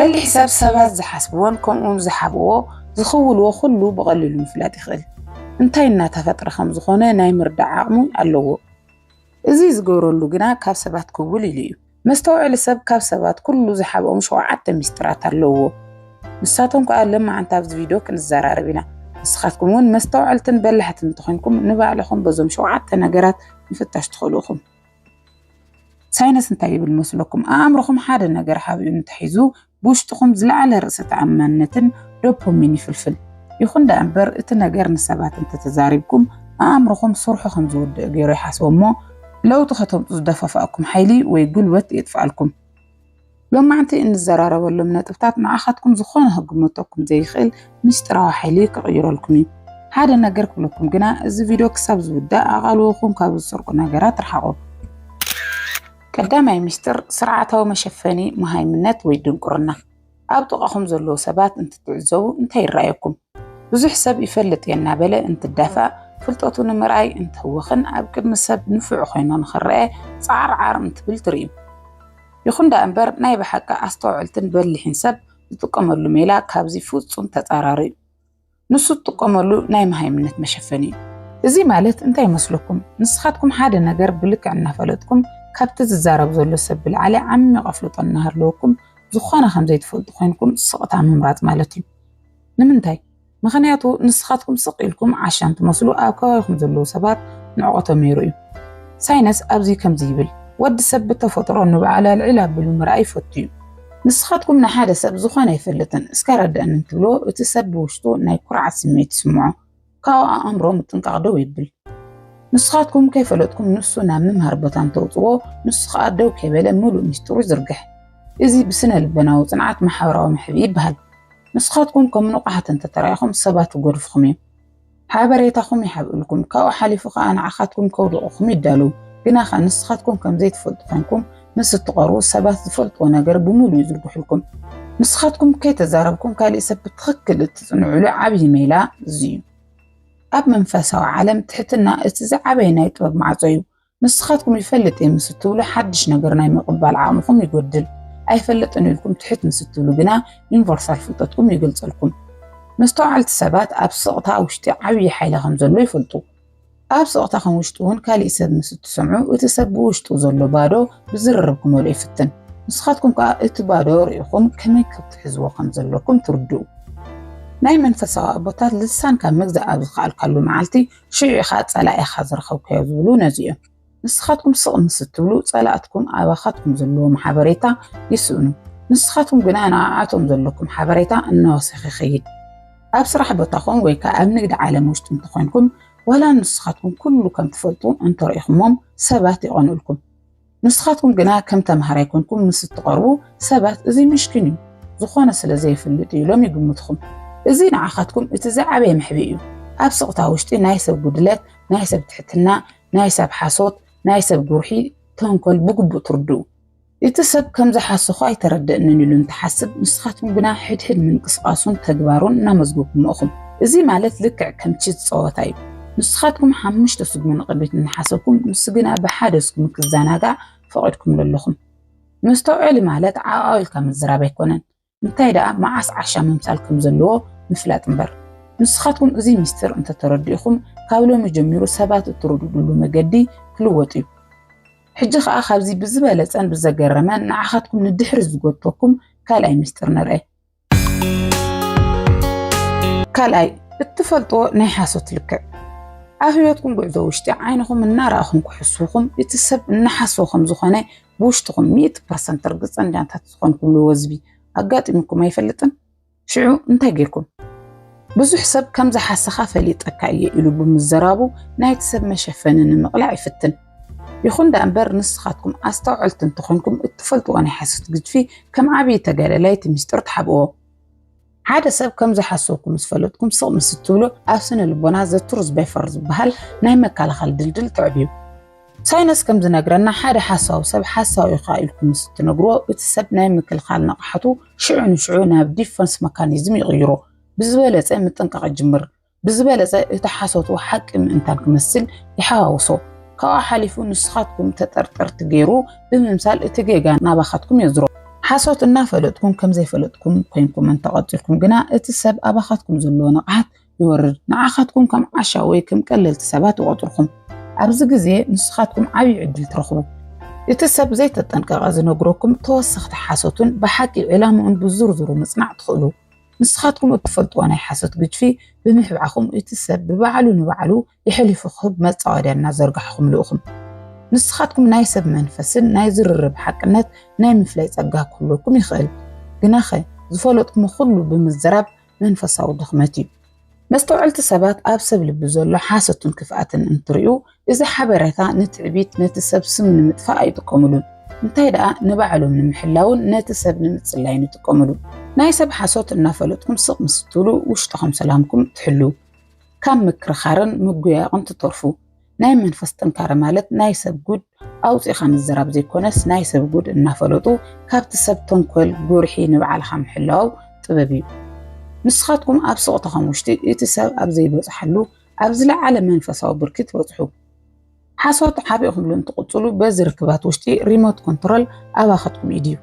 በሊሕ ሰብ ሰባት ዝሓስብዎን ከምኡውን ዝሓብዎ ዝኽውልዎ ኩሉ ብቐሊሉ ምፍላጥ ይኽእል። እንታይ እናተፈጥረ ከም ዝኾነ ናይ ምርዳእ ዓቕሚ ኣለዎ። እዚ ዝገብረሉ ግና ካብ ሰባት ክውል ኢሉ እዩ። መስተውዕሊ ሰብ ካብ ሰባት ኩሉ ዝሓብኦም ሸውዓተ ሚስጥራት ኣለዎ። ንሳቶም ከኣ ለማዓንቲ ኣብዚ ቪድዮ ክንዘራረብ ኢና። ንስኻትኩም እውን መስተውዕልትን በላሕትን እንተኾይንኩም ንባዕልኹም በዞም ሸውዓተ ነገራት ምፍታሽ ትኽእሉ ኢኹም። ሳይነስ እንታይ ይብል መስለኩም? ኣእምሮኹም ሓደ ነገር ሓቢኡ እንተሒዙ ብውሽጥኹም ዝለዓለ ርእሰ ተኣማንነትን ዶፓሚን ይፍልፍል። ይኹን ደኣ እምበር እቲ ነገር ንሰባት እንተተዛሪብኩም ኣእምሮኹም ስርሑ ከም ዝወድእ ገይሩ ይሓስቦ እሞ ለውጢ ከተምፁ ዝደፋፍኣኩም ሓይሊ ወይ ጉልበት የጥፍኣልኩም። ሎማዕንቲ እንዘራረበሎም ነጥብታት ንዓኻትኩም ዝኾነ ክግመተኩም ዘይኽእል ምስጢራዊ ሓይሊ ክቕይረልኩም እዩ። ሓደ ነገር ክብለኩም ግና፣ እዚ ቪድዮ ክሳብ ዝውዳእ ኣቓልቦኹም ካብ ዝሰርቁ ነገራት ርሓቑ። ቀዳማይ ምስጢር፣ ስርዓታዊ መሸፈኒ መሃይምነት ወይ ድንቁርና። ኣብ ጥቓኹም ዘለዉ ሰባት እንትትዕዘቡ እንታይ ይረኣየኩም? ብዙሕ ሰብ ይፈልጥ እየ እናበለ እንትዳፋእ፣ ፍልጠቱ ንምርኣይ እንትህወኽን ኣብ ቅድሚ ሰብ ንፉዕ ኮይኑ ንኽረአ ጻዕርዓር እንትብል ትርእዩ። ይኹን ደኣ እምበር ናይ ብሓቂ ኣስተውዕልትን በሊሕን ሰብ ዝጥቀመሉ ሜላ ካብዚ ፍጹም ተጻራሪ እዩ። ንሱ ዝጥቀመሉ ናይ መሃይምነት መሸፈኒ እዩ። እዚ ማለት እንታይ ይመስለኩም? ንስኻትኩም ሓደ ነገር ብልክዕ እናፈለጥኩም ካብቲ ዝዛረብ ዘሎ ሰብ ብላዕሊ ዓሚቕ ኣፍልጦ እናሃለወኩም ዝኾነ ከም ዘይትፈልጡ ኮይንኩም ስቕታ ምምራጽ ማለት እዩ። ንምንታይ? ምኽንያቱ ንስኻትኩም ስቕ ኢልኩም ዓሻ እንትመስሉ ኣብ ከባቢኹም ዘለዉ ሰባት ንዕቐቶም ይርእዩ። ሳይነስ ኣብዚ ከምዚ ይብል፣ ወዲ ሰብ ብተፈጥሮ ንባዕሉ ኣልዒል ኣቢሉ ምርኣይ ይፈቱ እዩ። ንስኻትኩም ንሓደ ሰብ ዝኾነ ኣይፈልጥን እስከ ረድአኒ እንትብሎ እቲ ሰብ ብውሽጡ ናይ ኩርዓት ስምዒት ይስምዖ። ካብኡ ኣእምሮ ምጥንቃቕ ደው ይብል። ንስኻትኩም ከይፈለጥኩም ንሱ ናብ ምምሃር ቦታ እንተውፅዎ ንሱ ከዓ ደው ከይበለ ምሉእ ሚስጥሩ ይዝርግሕ። እዚ ብስነ ልቦናዊ ፅንዓት ማሕበራዊ መሕብኢ ይበሃል። ንስኻትኩም ከም ንቑሓት እንተተራኢኹም ሰባት ይጎድፍኹም እዮም። ሓበሬታኹም ይሓብእልኩም፣ ካብኡ ሓሊፉ ከዓ ንዓኻትኩም ከውድቑኹም ይዳለዉ። ግና ኸ ንስኻትኩም ከም ዘይትፈልጡ ኮይንኩም ምስ እትቐርቡ ሰባት ዝፈልጥዎ ነገር ብምሉእ ይዝርግሑልኩም። ንስኻትኩም ከይተዛረብኩም ካሊእ ሰብ ብትኽክል እትፅንዕሉ ዓብዪ ሜላ እዚ እዩ። ኣብ መንፈሳዊ ዓለም ትሕትና እቲ ዝዓበየ ናይ ጥበብ ማዕጾ እዩ። ንስኻትኩም ይፈልጥ እየ ምስ እትብሉ ሓድሽ ነገር ናይ ምቕባል ዓቕምኹም ይጎድል። ኣይፈልጥን ኢልኩም ትሕት ምስ እትብሉ ግና ዩኒቨርሳል ፍልጠትኩም ይገልጸልኩም። መስተውዓልቲ ሰባት ኣብ ስቕታ ውሽጢ ዓብዪ ሓይሊ ከም ዘሎ ይፈልጡ። ኣብ ስቕታኹም ውሽጢ እውን ካሊእ ሰብ ምስ እትሰምዑ እቲ ሰብ ብውሽጡ ዘሎ ባዶ ብዝርርብ ክመልኦ ይፍትን። ንስኻትኩም ከኣ እቲ ባዶ ርኢኹም ከመይ ክትሕዝዎ ከም ዘለኩም ትርድኡ። ናይ መንፈሳዊ ኣቦታት ልሳንካ ምግዛእ ኣብ ዝኸኣልካሉ መዓልቲ ሽዑ ኢኻ ጸላኢኻ ዝረኸብካዮ ዝብሉ ነዚ እዮም። ንስኻትኩም ስቕ ምስ እትብሉ ጸላእትኩም ኣባኻትኩም ዘለዎም ሓበሬታ ይስእኑ። ንስኻትኩም ግና ንዓዓቶም ዘለኩም ሓበሬታ እናወሰኸ ይኸይድ። ኣብ ስራሕ ቦታኹም ወይ ከኣ ኣብ ንግዲ ዓለም ውሽጢ እንተኾይንኩም ዋላ ንስኻትኩም ኩሉ ከም ትፈልጡ እንተርኢኹሞም ሰባት ይቐንኡልኩም። ንስኻትኩም ግና ከም ተምሃራይ ኮንኩም ምስ እትቐርቡ ሰባት እዚ ምሽኪን እዩ፣ ዝኾነ ስለ ዘይፈልጥ እዩ ኢሎም ይግምትኹም። እዚ ንዓኻትኩም እቲ ዝዓበየ መሕብኢ እዩ። ኣብ ስቕታ ውሽጢ ናይ ሰብ ጉድለት፣ ናይ ሰብ ትሕትና፣ ናይ ሰብ ሓሶት፣ ናይ ሰብ ጉርሒ፣ ተንኮል ብግቡእ ትርድኡ። እቲ ሰብ ከም ዝሓሰኹ ኣይተረደእንን ኢሉ እንትሓስብ ንስኻትኩም ግና ሕድሕድ ምንቅስቓሱን ተግባሩን እናመዝገብኩሞ ኢኹም። እዚ ማለት ልክዕ ከም ቺዝ ጸወታ እዩ። ንስኻትኩም ሓሙሽተ ስጉሚ ንቕድሚት እናሓሰብኩም ንሱ ግና ብሓደ ስጉሚ ክዘናጋዕ ፈቒድኩምሉ ኣለኹም። መስተውዐሊ ማለት ዓው ኢልካ ምዝራብ ኣይኮነን። እንታይ ደኣ መዓስ ዓሻ ምምሳል ከም ዘለዎ ምፍላጥ እምበር። ንስኻትኩም እዚ ሚስጥር እንተተረዲእኹም ካብ ሎሚ ጀሚሩ ሰባት እትረድእሉ መገዲ ክልወጥ እዩ። ሕጂ ኸኣ ካብዚ ብዝበለጸን ብዘገረመን ንዓኻትኩም ንድሕሪ ዝጎትተኩም ካልኣይ ሚስጥር ንርአ። ካልኣይ፣ እትፈልጥዎ ናይ ሓሶት ልክዕ። ኣብ ህይወትኩም ጉዕዞ ውሽጢ ዓይንኹም እናረኣኹም ክሕስውኹም፣ እቲ ሰብ እናሓሰወ ከም ዝኾነ ብውሽጥኹም ሚእቲ ፐርሰንት ርግጸኛታት ዝኾንኩምሉ ወዝቢ ኣጋጢሙኩም ኣይፈልጥን? ሽዑ እንታይ ጌርኩም? ብዙሕ ሰብ ከም ዝሓሰኻ ፈሊጠካ እየ ኢሉ ብምዝራቡ ናይቲ ሰብ መሸፈኒ ንምቕላዕ ይፍትን። ይኹን ደኣ እምበር ንስኻትኩም ኣስተውዐልቲ እንተኾይንኩም እትፈልጥዎ ናይ ሓሶት ግድፊ ከም ዓብዪ ተጋዳላይ እቲ ሚስጥር ትሓብእዎ። ሓደ ሰብ ከም ዝሓሰወኩም ምስ ፈለጥኩም ስቕ ምስ እትብሉ ኣብ ስነ ልቦና ዘ ትሩዝ ባይፈር ዝበሃል ናይ መከላኸሊ ድልድል ተዕብዩ። ሳይነስ ከም ዝነግረና ሓደ ሓሳዊ ሰብ ሓሳዊ ኢኻ ኢልኩም ምስ እትነግርዎ እቲ ሰብ ናይ ምክልኻል ንቕሓቱ ሽዑ ንሽዑ ናብ ዲፈንስ መካኒዝም ይቕይሮ። ብዝበለጸ ምጥንቃቕ ይጅምር። ብዝበለጸ እቲ ሓሶቱ ሓቂ ምእንታን ክመስል ይሓዋውሶ። ካብኡ ሓሊፉ ንስኻትኩም ተጠርጠርቲ ገይሩ ብምምሳል እቲ ጌጋ ናባኻትኩም የዝሮ። ሓሶት እናፈለጥኩም ከም ዘይፈለጥኩም ኮይንኩም እንተቐፂልኩም ግና፣ እቲ ሰብ ኣባኻትኩም ዘለዎ ንቕሓት ይወርድ። ንዓኻትኩም ከም ዓሻ ወይ ከም ቀለልቲ ሰባት ይቖፅርኹም። ኣብዚ ግዜ ንስኻትኩም ዓብዪ ዕድል ትረኽቡ። እቲ ሰብ ዘይተጠንቀቐ ዝነግረኩም ተወሰኽቲ ሓሶትን ብሓቂ ዕላምኡን ብዝርዝሩ ምጽናዕ ትኽእሉ። ንስኻትኩም እትፈልጥዎ ናይ ሓሶት ግድፊ ብምሕባእኹም፣ እቲ ሰብ ብባዕሉ ንባዕሉ የሕሊፉ ክህብ መጻወድያ እናዘርጋሕኹምሉ ኢኹም። ንስኻትኩም ናይ ሰብ መንፈስን ናይ ዝርርብ ሓቅነት ናይ ምፍላይ ጸጋ ክህልወኩም ይኽእል። ግናኸ ዝፈለጥኩሞ ኩሉ ብምዝራብ መንፈሳዊ ድኽመት እዩ። መስተውዐልቲ ሰባት ኣብ ሰብ ልቢ ዘሎ ሓሶትን ክፍኣትን እንትርእዩ፣ እዚ ሓበሬታ ንትዕቢት፣ ነቲ ሰብ ስም ንምጥፋእ ኣይጥቀምሉን። እንታይ ደኣ ንባዕሎም ንምሕላውን ነቲ ሰብ ንምጽላይን ይጥቀምሉ። ናይ ሰብ ሓሶት እናፈለጥኩም ስቕ ምስ ትብሉ ውሽጥኹም ሰላምኩም ትሕሉ። ካብ ምክርኻርን ምጉያቕን ትተርፉ። ናይ መንፈስ ጥንካረ ማለት ናይ ሰብ ጉድ ኣውጺኻ ምዝራብ ዘይኮነስ፣ ናይ ሰብ ጉድ እናፈለጡ ካብቲ ሰብ ተንኮል ጉርሒ ንባዕልኻ ምሕላው ጥበብ እዩ። ንስኻትኩም ኣብ ስቕታኹም ውሽጢ እቲ ሰብ ኣብ ዘይበጽሓሉ ኣብ ዝለዓለ መንፈሳዊ ብርኪ ትበጽሑ። ሓሶት ሓቢእኹምሉ እንትቕጽሉ፣ በዚ ርክባት ውሽጢ ሪሞት ኮንትሮል ኣባኻትኩም ኢድ እዩ።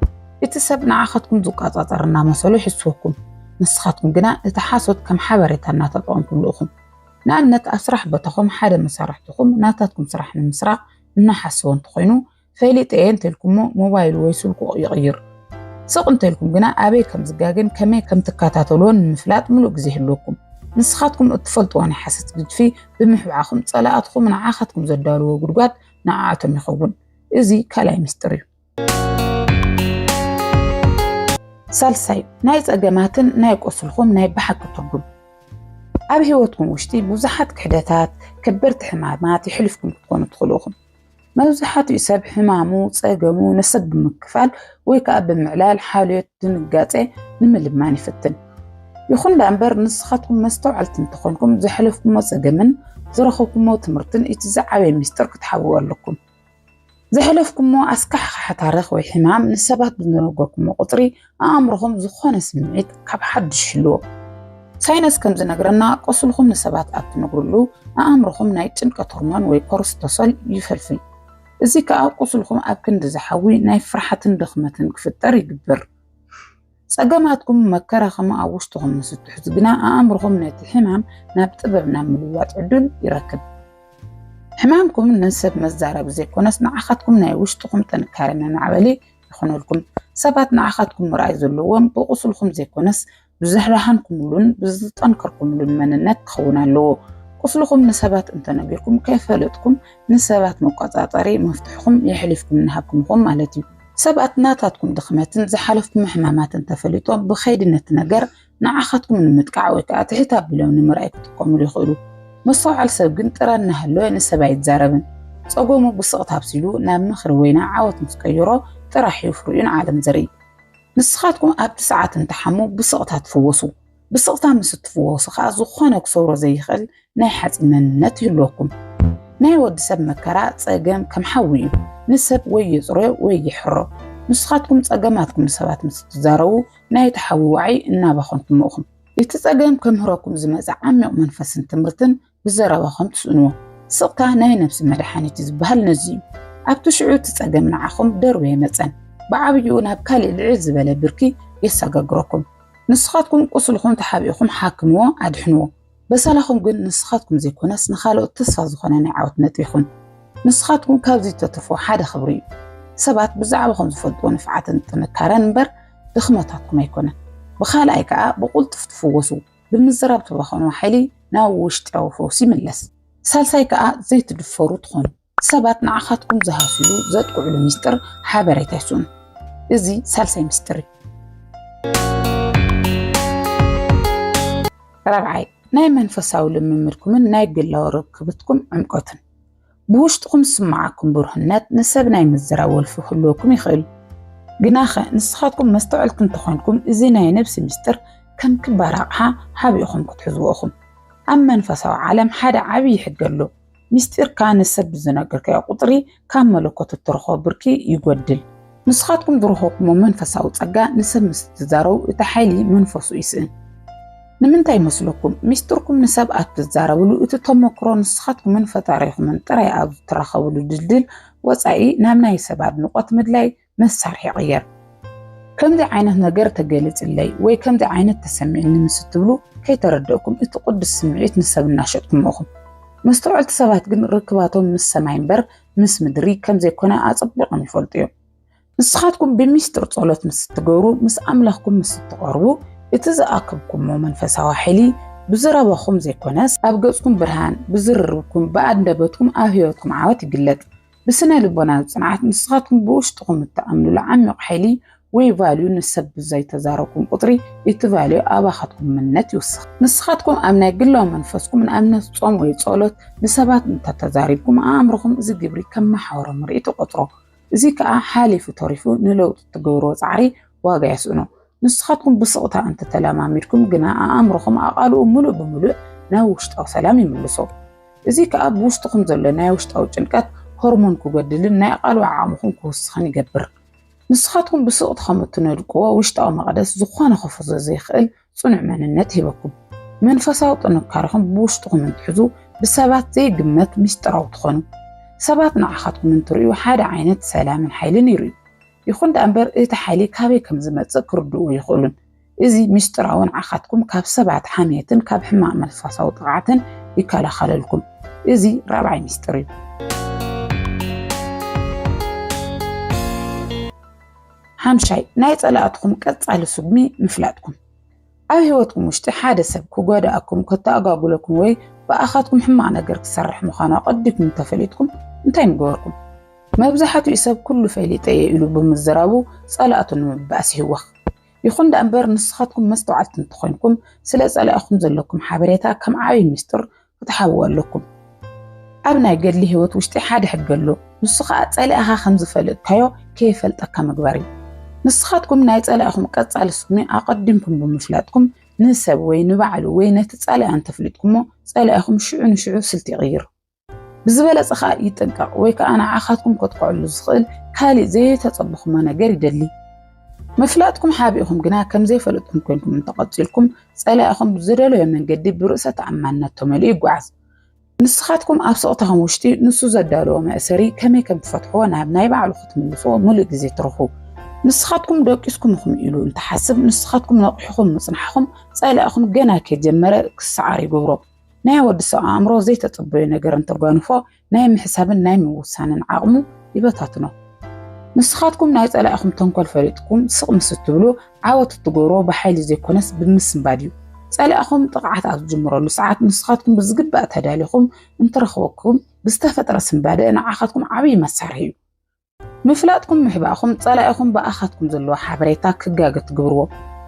እቲ ሰብ ንዓኻትኩም ዝቆጻጸር እናመሰሉ ይሕስወኩም። ንስኻትኩም ግና እቲ ሓሶት ከም ሓበሬታ እናተጠቐምኩምሉ ኢኹም። ንኣብነት፣ ኣብ ስራሕ ቦታኹም ሓደ መሳርሕትኹም ናታትኩም ስራሕ ንምስራቕ እናሓሰቦ እንተኾይኑ፣ ፈሊጠ እየ እንተልኩሞ ሞባይሉ ወይ ስልኩ ይቕይር። ስቕ እንተልኩም ግና ኣበይ ከም ዝጋግን ከመይ ከም ትከታተልዎን ንምፍላጥ ምሉእ ግዜ ይህልወኩም። ንስኻትኩም እትፈልጥዎ ናይ ሓሰት ግድፊ ብምሕባእኹም ጸላእትኹም ንዓኻትኩም ዘዳልዎ ጉድጓድ ንዓኣቶም ይኸውን። እዚ ካልኣይ ምስጢር እዩ። ሳልሳይ፣ ናይ ጸገማትን ናይ ቁስልኹም ናይ ብሓቂ ትርጉም። ኣብ ህይወትኩም ውሽጢ ብዙሓት ክሕደታት፣ ከበድቲ ሕማማት የሕሊፍኩም ክትኮኑ ትኽእሉ ኢኹም። መብዛሕትኡ ሰብ ሕማሙ፣ ጸገሙ ንሰብ ብምክፋል ወይ ከኣ ብምዕላል ሓልዮት፣ ድንጋጼ ንምልማን ይፍትን። ይኹን ደኣ እምበር፣ ንስኻትኩም መስተውዓልቲ እንተኾንኩም፣ ዘሕለፍኩሞ ጸገምን ዝረኸብኩሞ ትምህርትን እቲ ዝዓበየ ምስጢር ክትሓብኡ ኣለኩም። ዘሕለፍኩሞ ኣስካሕኻሒ ታሪኽ ወይ ሕማም ንሰባት ብዝነገርኩሞ ቁጽሪ፣ ኣእምሮኹም ዝኾነ ስምዒት ካብ ሓድሽ ይህልዎ። ሳይንስ ከም ዝነግረና፣ ቁስልኹም ንሰባት ኣብ ትነግርሉ፣ ኣእምሮኹም ናይ ጭንቀት ሆርሞን ወይ ኮርቲሶል ይፈልፍል። እዚ ከኣ ቁስልኹም ኣብ ክንዲ ዝሓዊ ናይ ፍርሓትን ድኽመትን ክፍጠር ይግብር። ጸገማትኩም መከራኹም ኣብ ውሽጥኹም ምስ እትሕዙ ግና፣ ኣእምሮኹም ነቲ ሕማም ናብ ጥበብ ናብ ምልዋጥ ዕድል ይረክብ። ሕማምኩም ንሰብ መዛረቢ ዘይኮነስ፣ ንዓኻትኩም ናይ ውሽጥኹም ጥንካረ መማዕበሊ ይኾነልኩም። ሰባት ንዓኻትኩም ምርኣይ ዘለዎም ብቁስልኹም ዘይኮነስ፣ ብዝደሓንኩምሉን ብዝጠንከርኩምሉን መንነት ክኸውን ኣለዎ። ቁስልኹም ንሰባት እንተነጊርኩም፣ ከይፈለጥኩም ንሰባት መቆጻጸሪ መፍትሕኹም የሕሊፍኩም እናሃብኩም ኢኹም ማለት እዩ። ሰባት ናታትኩም ድኽመትን ዝሓለፍኩም ሕማማትን ተፈሊጦም፣ ብኸይዲ ነቲ ነገር ንዓኻትኩም ንምጥቃዕ ወይ ከኣ ትሕት ኣቢሎም ንምርኣይ ክጥቀሙሉ ይኽእሉ። መስተውዓል ሰብ ግን ጥረ እናሃለወ ንሰብ ኣይዛረብን። ጸገሙ ብስቕታ ኣብሲሉ ናብ ምኽሪ ወይ ናብ ዓወት ምስ ቀየሮ ጥራሕ እዩ ፍሪኡ ንዓለም ዘርኢ። ንስኻትኩም ኣብቲ ሰዓት እንትሓሙ ብስቕታ ትፍወሱ። ብስቕታ ምስ እትፍወሱ ከኣ ዝኾነ ክሰብሮ ዘይኽእል ናይ ሓጺን መንነት ይህልወኩም። ናይ ወዲ ሰብ መከራ ጸገም ከም ሓዊ እዩ። ንሰብ ወይ የጽርዮ ወይ ይሕሮ። ንስኻትኩም ጸገማትኩም ንሰባት ምስ እትዛረቡ ናይቲ ሓዊ ዋዒ እናባኸንኩሞ ኢኹም። እቲ ጸገም ከምህረኩም ዝመጸ ዓሚቕ መንፈስን ትምህርትን ብዘረባኹም ትስእንዎ። ስቕታ ናይ ነብሲ መድሓኒት እዩ ዝበሃል ነዚ እዩ። ኣብቲ ሽዑ እቲ ጸገም ንዓኹም ደርቢ ኣይመጸን። ብዓብይኡ ናብ ካልእ ልዕል ዝበለ ብርኪ የሰጋግረኩም። ንስኻትኩም ቁስልኹም ተሓቢእኩም ሓክምዎ፣ ኣድሕንዎ። በሰላኹም ግን ንስኻትኩም ዘይኮነስ ንኻልኦት ተስፋ ዝኾነ ናይ ዓወት ነጥቢ ይኹን። ንስኻትኩም ካብዚ እተትርፍዎ ሓደ ክብሪ እዩ። ሰባት ብዛዕባኹም ዝፈልጥዎ ንፍዓትን ጥንካረን እምበር ድኽመታትኩም ኣይኮነን። ብኻልኣይ ከኣ ብቕልጡፍ ትፍወሱ። ብምዝራብ ትባኸንዎ ሓይሊ ናብ ውሽጣዊ ፈውሲ ይምለስ። ሳልሳይ ከኣ ዘይትድፈሩ ትኾኑ። ሰባት ንዓኻትኩም ዝሃስሉ ዘጥቅዕሉ ሚስጥር ሓበሬታ ይስእኑ። እዚ ሳልሳይ ሚስጥር እዩ። ራብዓይ፣ ናይ መንፈሳዊ ልምምድኩምን ናይ ግላዊ ርክብትኩም ዕምቆትን። ብውሽጥኹም ዝስምዓኩም ብሩህነት ንሰብ ናይ ምዝራብ ወልፊ ክህልወኩም ይኽእል። ግናኸ ንስኻትኩም መስተውዐልቲ እንተኾንኩም፣ እዚ ናይ ነብሲ ሚስጥር ከም ክባር ኣቕሓ ሓቢእኹም ክትሕዝዎ ኢኹም። ኣብ መንፈሳዊ ዓለም ሓደ ዓብዪ ሕጊ ኣሎ። ሚስጢርካ ንሰብ ብዝነገርካዮ ቁጽሪ ካብ መለኮት እትረኽቦ ብርኪ ይጎድል። ንስኻትኩም ዝረኸብኩሞ መንፈሳዊ ጸጋ ንሰብ ምስ እትዛረቡ እቲ ሓይሊ መንፈሱ ይስእን። ንምንታይ ይመስለኩም? ሚስጥርኩም ንሰብ ኣብ ትዛረብሉ እቲ ተመክሮ ንስኻትኩምን ፈጣሪኹምን ጥራይ ኣብ እትራኸብሉ ድልድል ወጻኢ ናብ ናይ ሰብ ኣድንቖት ምድላይ መሳርሒ ይቕየር። ከምዚ ዓይነት ነገር ተገሊጽለይ ወይ ከምዚ ዓይነት ተሰሚዕኒ ምስ እትብሉ፣ ከይተረደእኩም እቲ ቅዱስ ስምዒት ንሰብ እናሸጥኩሞ ኢኹም። መስተውዐልቲ ሰባት ግን ርክባቶም ምስ ሰማይ እምበር ምስ ምድሪ ከም ዘይኮነ ኣጸቢቖም ይፈልጡ እዮም። ንስኻትኩም ብሚስጥር ጸሎት ምስ እትገብሩ፣ ምስ ኣምላኽኩም ምስ እትቐርቡ፣ እቲ ዝኣከብኩሞ መንፈሳዊ ሓይሊ ብዝረባኹም ዘይኮነስ፣ ኣብ ገጽኩም ብርሃን፣ ብዝርርብኩም፣ ብኣንደበትኩም፣ ኣብ ህይወትኩም ዓወት ይግለጽ። ብስነ ልቦናዊ ጽንዓት ንስኻትኩም ብውሽጥኹም እትኣምኑሉ ዓሚቕ ሓይሊ ወይ ቫልዩ ንሰብ ብዘይተዛረብኩም ቁጽሪ፣ እቲ ቫልዩ ኣባኻትኩም መንነት ይውስኽ። ንስኻትኩም ኣብ ናይ ግላዊ መንፈስኩም ንኣብነት ጾም ወይ ጸሎት ንሰባት እንተተዛሪብኩም፣ ኣእምሮኹም እዚ ግብሪ ከም መሓውሮ ምርኢት ይቆጽሮ። እዚ ከኣ ሓሊፉ ተሪፉ ንለውጢ እትገብርዎ ጻዕሪ ዋጋ የስእኖ። ንስኻትኩም ብስቕታ እንተተለማሚድኩም ግና፣ ኣእምሮኹም ኣቓልኡ ምሉእ ብምሉእ ናብ ውሽጣዊ ሰላም ይምልሶ። እዚ ከኣ ብውሽጥኹም ዘሎ ናይ ውሽጣዊ ጭንቀት ሆርሞን ክጎድልን ናይ ኣቓልቦ ዓቕምኹም ክውስኽን ይገብር። ንስኻትኩም ብስቕታ ከም እትነድቅዎ ውሽጣዊ መቕደስ ዝኾነ ክፍዞ ዘይክእል ጽኑዕ መንነት ይህበኩም። መንፈሳዊ ጥንካረኹም ብውሽጥኹም እንትሕዙ፣ ብሰባት ዘይግመት ምስጢራዊ ትኾኑ። ሰባት ንዓኻትኩም እንትርእዩ ሓደ ዓይነት ሰላምን ሓይልን ይርእዩ። ይኹን ደኣ እምበር እቲ ሓይሊ ካበይ ከም ዝመጽእ ክርድእዎ ኣይኽእሉን። እዚ ምስጢራዊ ንዓኻትኩም ካብ ሰባት ሓሜትን ካብ ሕማቕ መንፈሳዊ ጥቕዓትን ይከላኸለልኩም። እዚ ራብዓይ ምስጢር እዩ። ሓምሻይ፣ ናይ ጸላእትኹም ቀጻሊ ስጉሚ ምፍላጥኩም። ኣብ ህይወትኩም ውሽጢ ሓደ ሰብ ክጎድኣኩም፣ ከተኣጓጉለኩም ወይ ብኣኻትኩም ሕማቕ ነገር ክሰርሕ ምዃኑ ኣቐዲምኩም እንተፈሊጥኩም እንታይ ምገበርኩም? መብዛሕትኡ ሰብ ኩሉ ፈሊጠ እየ ኢሉ ብምዝራቡ ጸላእቱ ንምብኣስ ይህወኽ። ይኹን ደኣ እምበር ንስኻትኩም መስተውዓልቲ እንተኾይንኩም ስለ ጸላኢኹም ዘለኩም ሓበሬታ ከም ዓብዪ ምስጢር ክትሓብኡ ኣለኩም። ኣብ ናይ ገድሊ ህይወት ውሽጢ ሓደ ሕጊ ኣሎ። ንሱ ኸኣ ጸላኢኻ ከም ዝፈለጥካዮ ከይፈልጠካ ምግባር እዩ። ንስኻትኩም ናይ ጸላኢኹም ቀጻሊ ስጉሚ ኣቐዲምኩም ብምፍላጥኩም ንሰብ ወይ ንባዕሉ ወይ ነቲ ጸላኢ እንተፍሊጥኩሞ ጸላኢኹም ሽዑ ንሽዑ ስልቲ ይቕይር። ብዝበለጸ ኸኣ ይጥንቀቕ ወይ ከኣ ንዓኻትኩም ከጥቅዐሉ ዝኽእል ካልእ ዘይተጸበኹሞ ነገር ይደሊ። ምፍላጥኩም ሓቢእኹም ግና ከም ዘይፈለጥኩም ኮይንኩም እንተቐጺልኩም ጸላኢኹም ብዝደለዮ መንገዲ ብርእሰ ተኣማንነት ተመሊኡ ይጓዓዝ። ንስኻትኩም ኣብ ስቕታኹም ውሽጢ ንሱ ዘዳለዎ መእሰሪ ከመይ ከም ትፈትሕዎ ናብ ናይ ባዕሉ ክትምልስዎ ምሉእ ግዜ ትረኽቡ። ንስኻትኩም ደቂስኩም ኢኹም ኢሉ እንተሓስብ ንስኻትኩም ነቒሕኹም ምጽናሕኹም ጸላኢኹም ገና ከይጀመረ ክሰዓር ይገብሮ። ናይ ወዲ ሰብ ኣእምሮ ዘይተጸበዮ ነገር እንተጓንፎ ናይ ምሕሳብን ናይ ምውሳንን ዓቕሙ ይበታትኖ። ንስኻትኩም ናይ ጸላኢኹም ተንኮል ፈሊጥኩም ስቕ ምስ እትብሉ ዓወት እትገብርዎ ብሓይሊ ዘይኮነስ ብምስንባድ እዩ። ጸላኢኹም ጥቕዓት ኣብ ዝጅምረሉ ሰዓት ንስኻትኩም ብዝግባእ ተዳሊኹም እንትረኽበኩም ብዝተፈጥረ ስንባደ ንዓኻትኩም ዓብዪ መሳርሒ እዩ። ምፍላጥኩም ምሕባእኩም ጸላኢኹም ብኣኻትኩም ዘለዎ ሓበሬታ ክጋገ ትገብርዎ።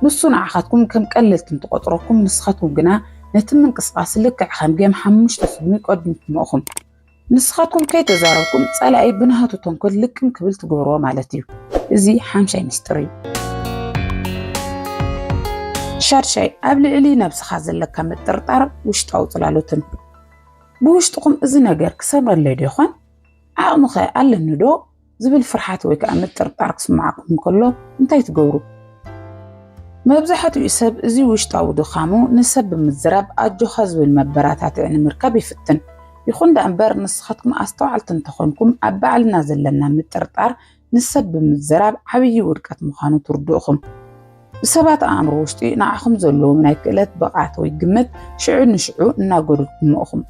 ንሱ ንዓኻትኩም ከም ቀለልቲ እንትቆጽረኩም ንስኻትኩም ግና ነቲ ምንቅስቃስ ልክዕ ከም ጌም ሓሙሽተ ስጉሚ ቀዲምኩሞ ኢኹም። ንስኻትኩም ከይተዛረብኩም ጸላኢ ብናሃቱ ተንኮል ልቅም ክብል ትገብርዎ ማለት እዩ። እዚ ሓምሻይ ምስጢር እዩ። ሻድሻይ፣ ኣብ ልዕሊ ነብስኻ ዘለካ ምጥርጣር ውሽጣዊ ጽላሎትን። ብውሽጥኹም እዚ ነገር ክሰምረለይ ዶ ይኾን? ዓቕሚ ኸ ኣለኒ ዶ? ዝብል ፍርሓት ወይ ከኣ ምጥርጣር ክስምዓኩም እንከሎ እንታይ ትገብሩ? መብዛሕትኡ ሰብ እዚ ውሽጣዊ ድኻሙ ንሰብ ብምዝራብ ኣጆኻ ዝብል መበራታትዒ ንምርካብ ይፍትን። ይኹን ደኣ እምበር ንስኻትኩም ኣስተውዓልቲ እንተኾንኩም ኣብ ባዕልና ዘለና ምጥርጣር ንሰብ ብምዝራብ ዓብዪ ውድቀት ምዃኑ ትርድእኹም። ብሰባት ኣእምሮ ውሽጢ ንዓኹም ዘለዎም ናይ ክእለት ብቕዓት ወይ ግምት ሽዑ ንሽዑ እናጎደልኩሞ ኢኹም።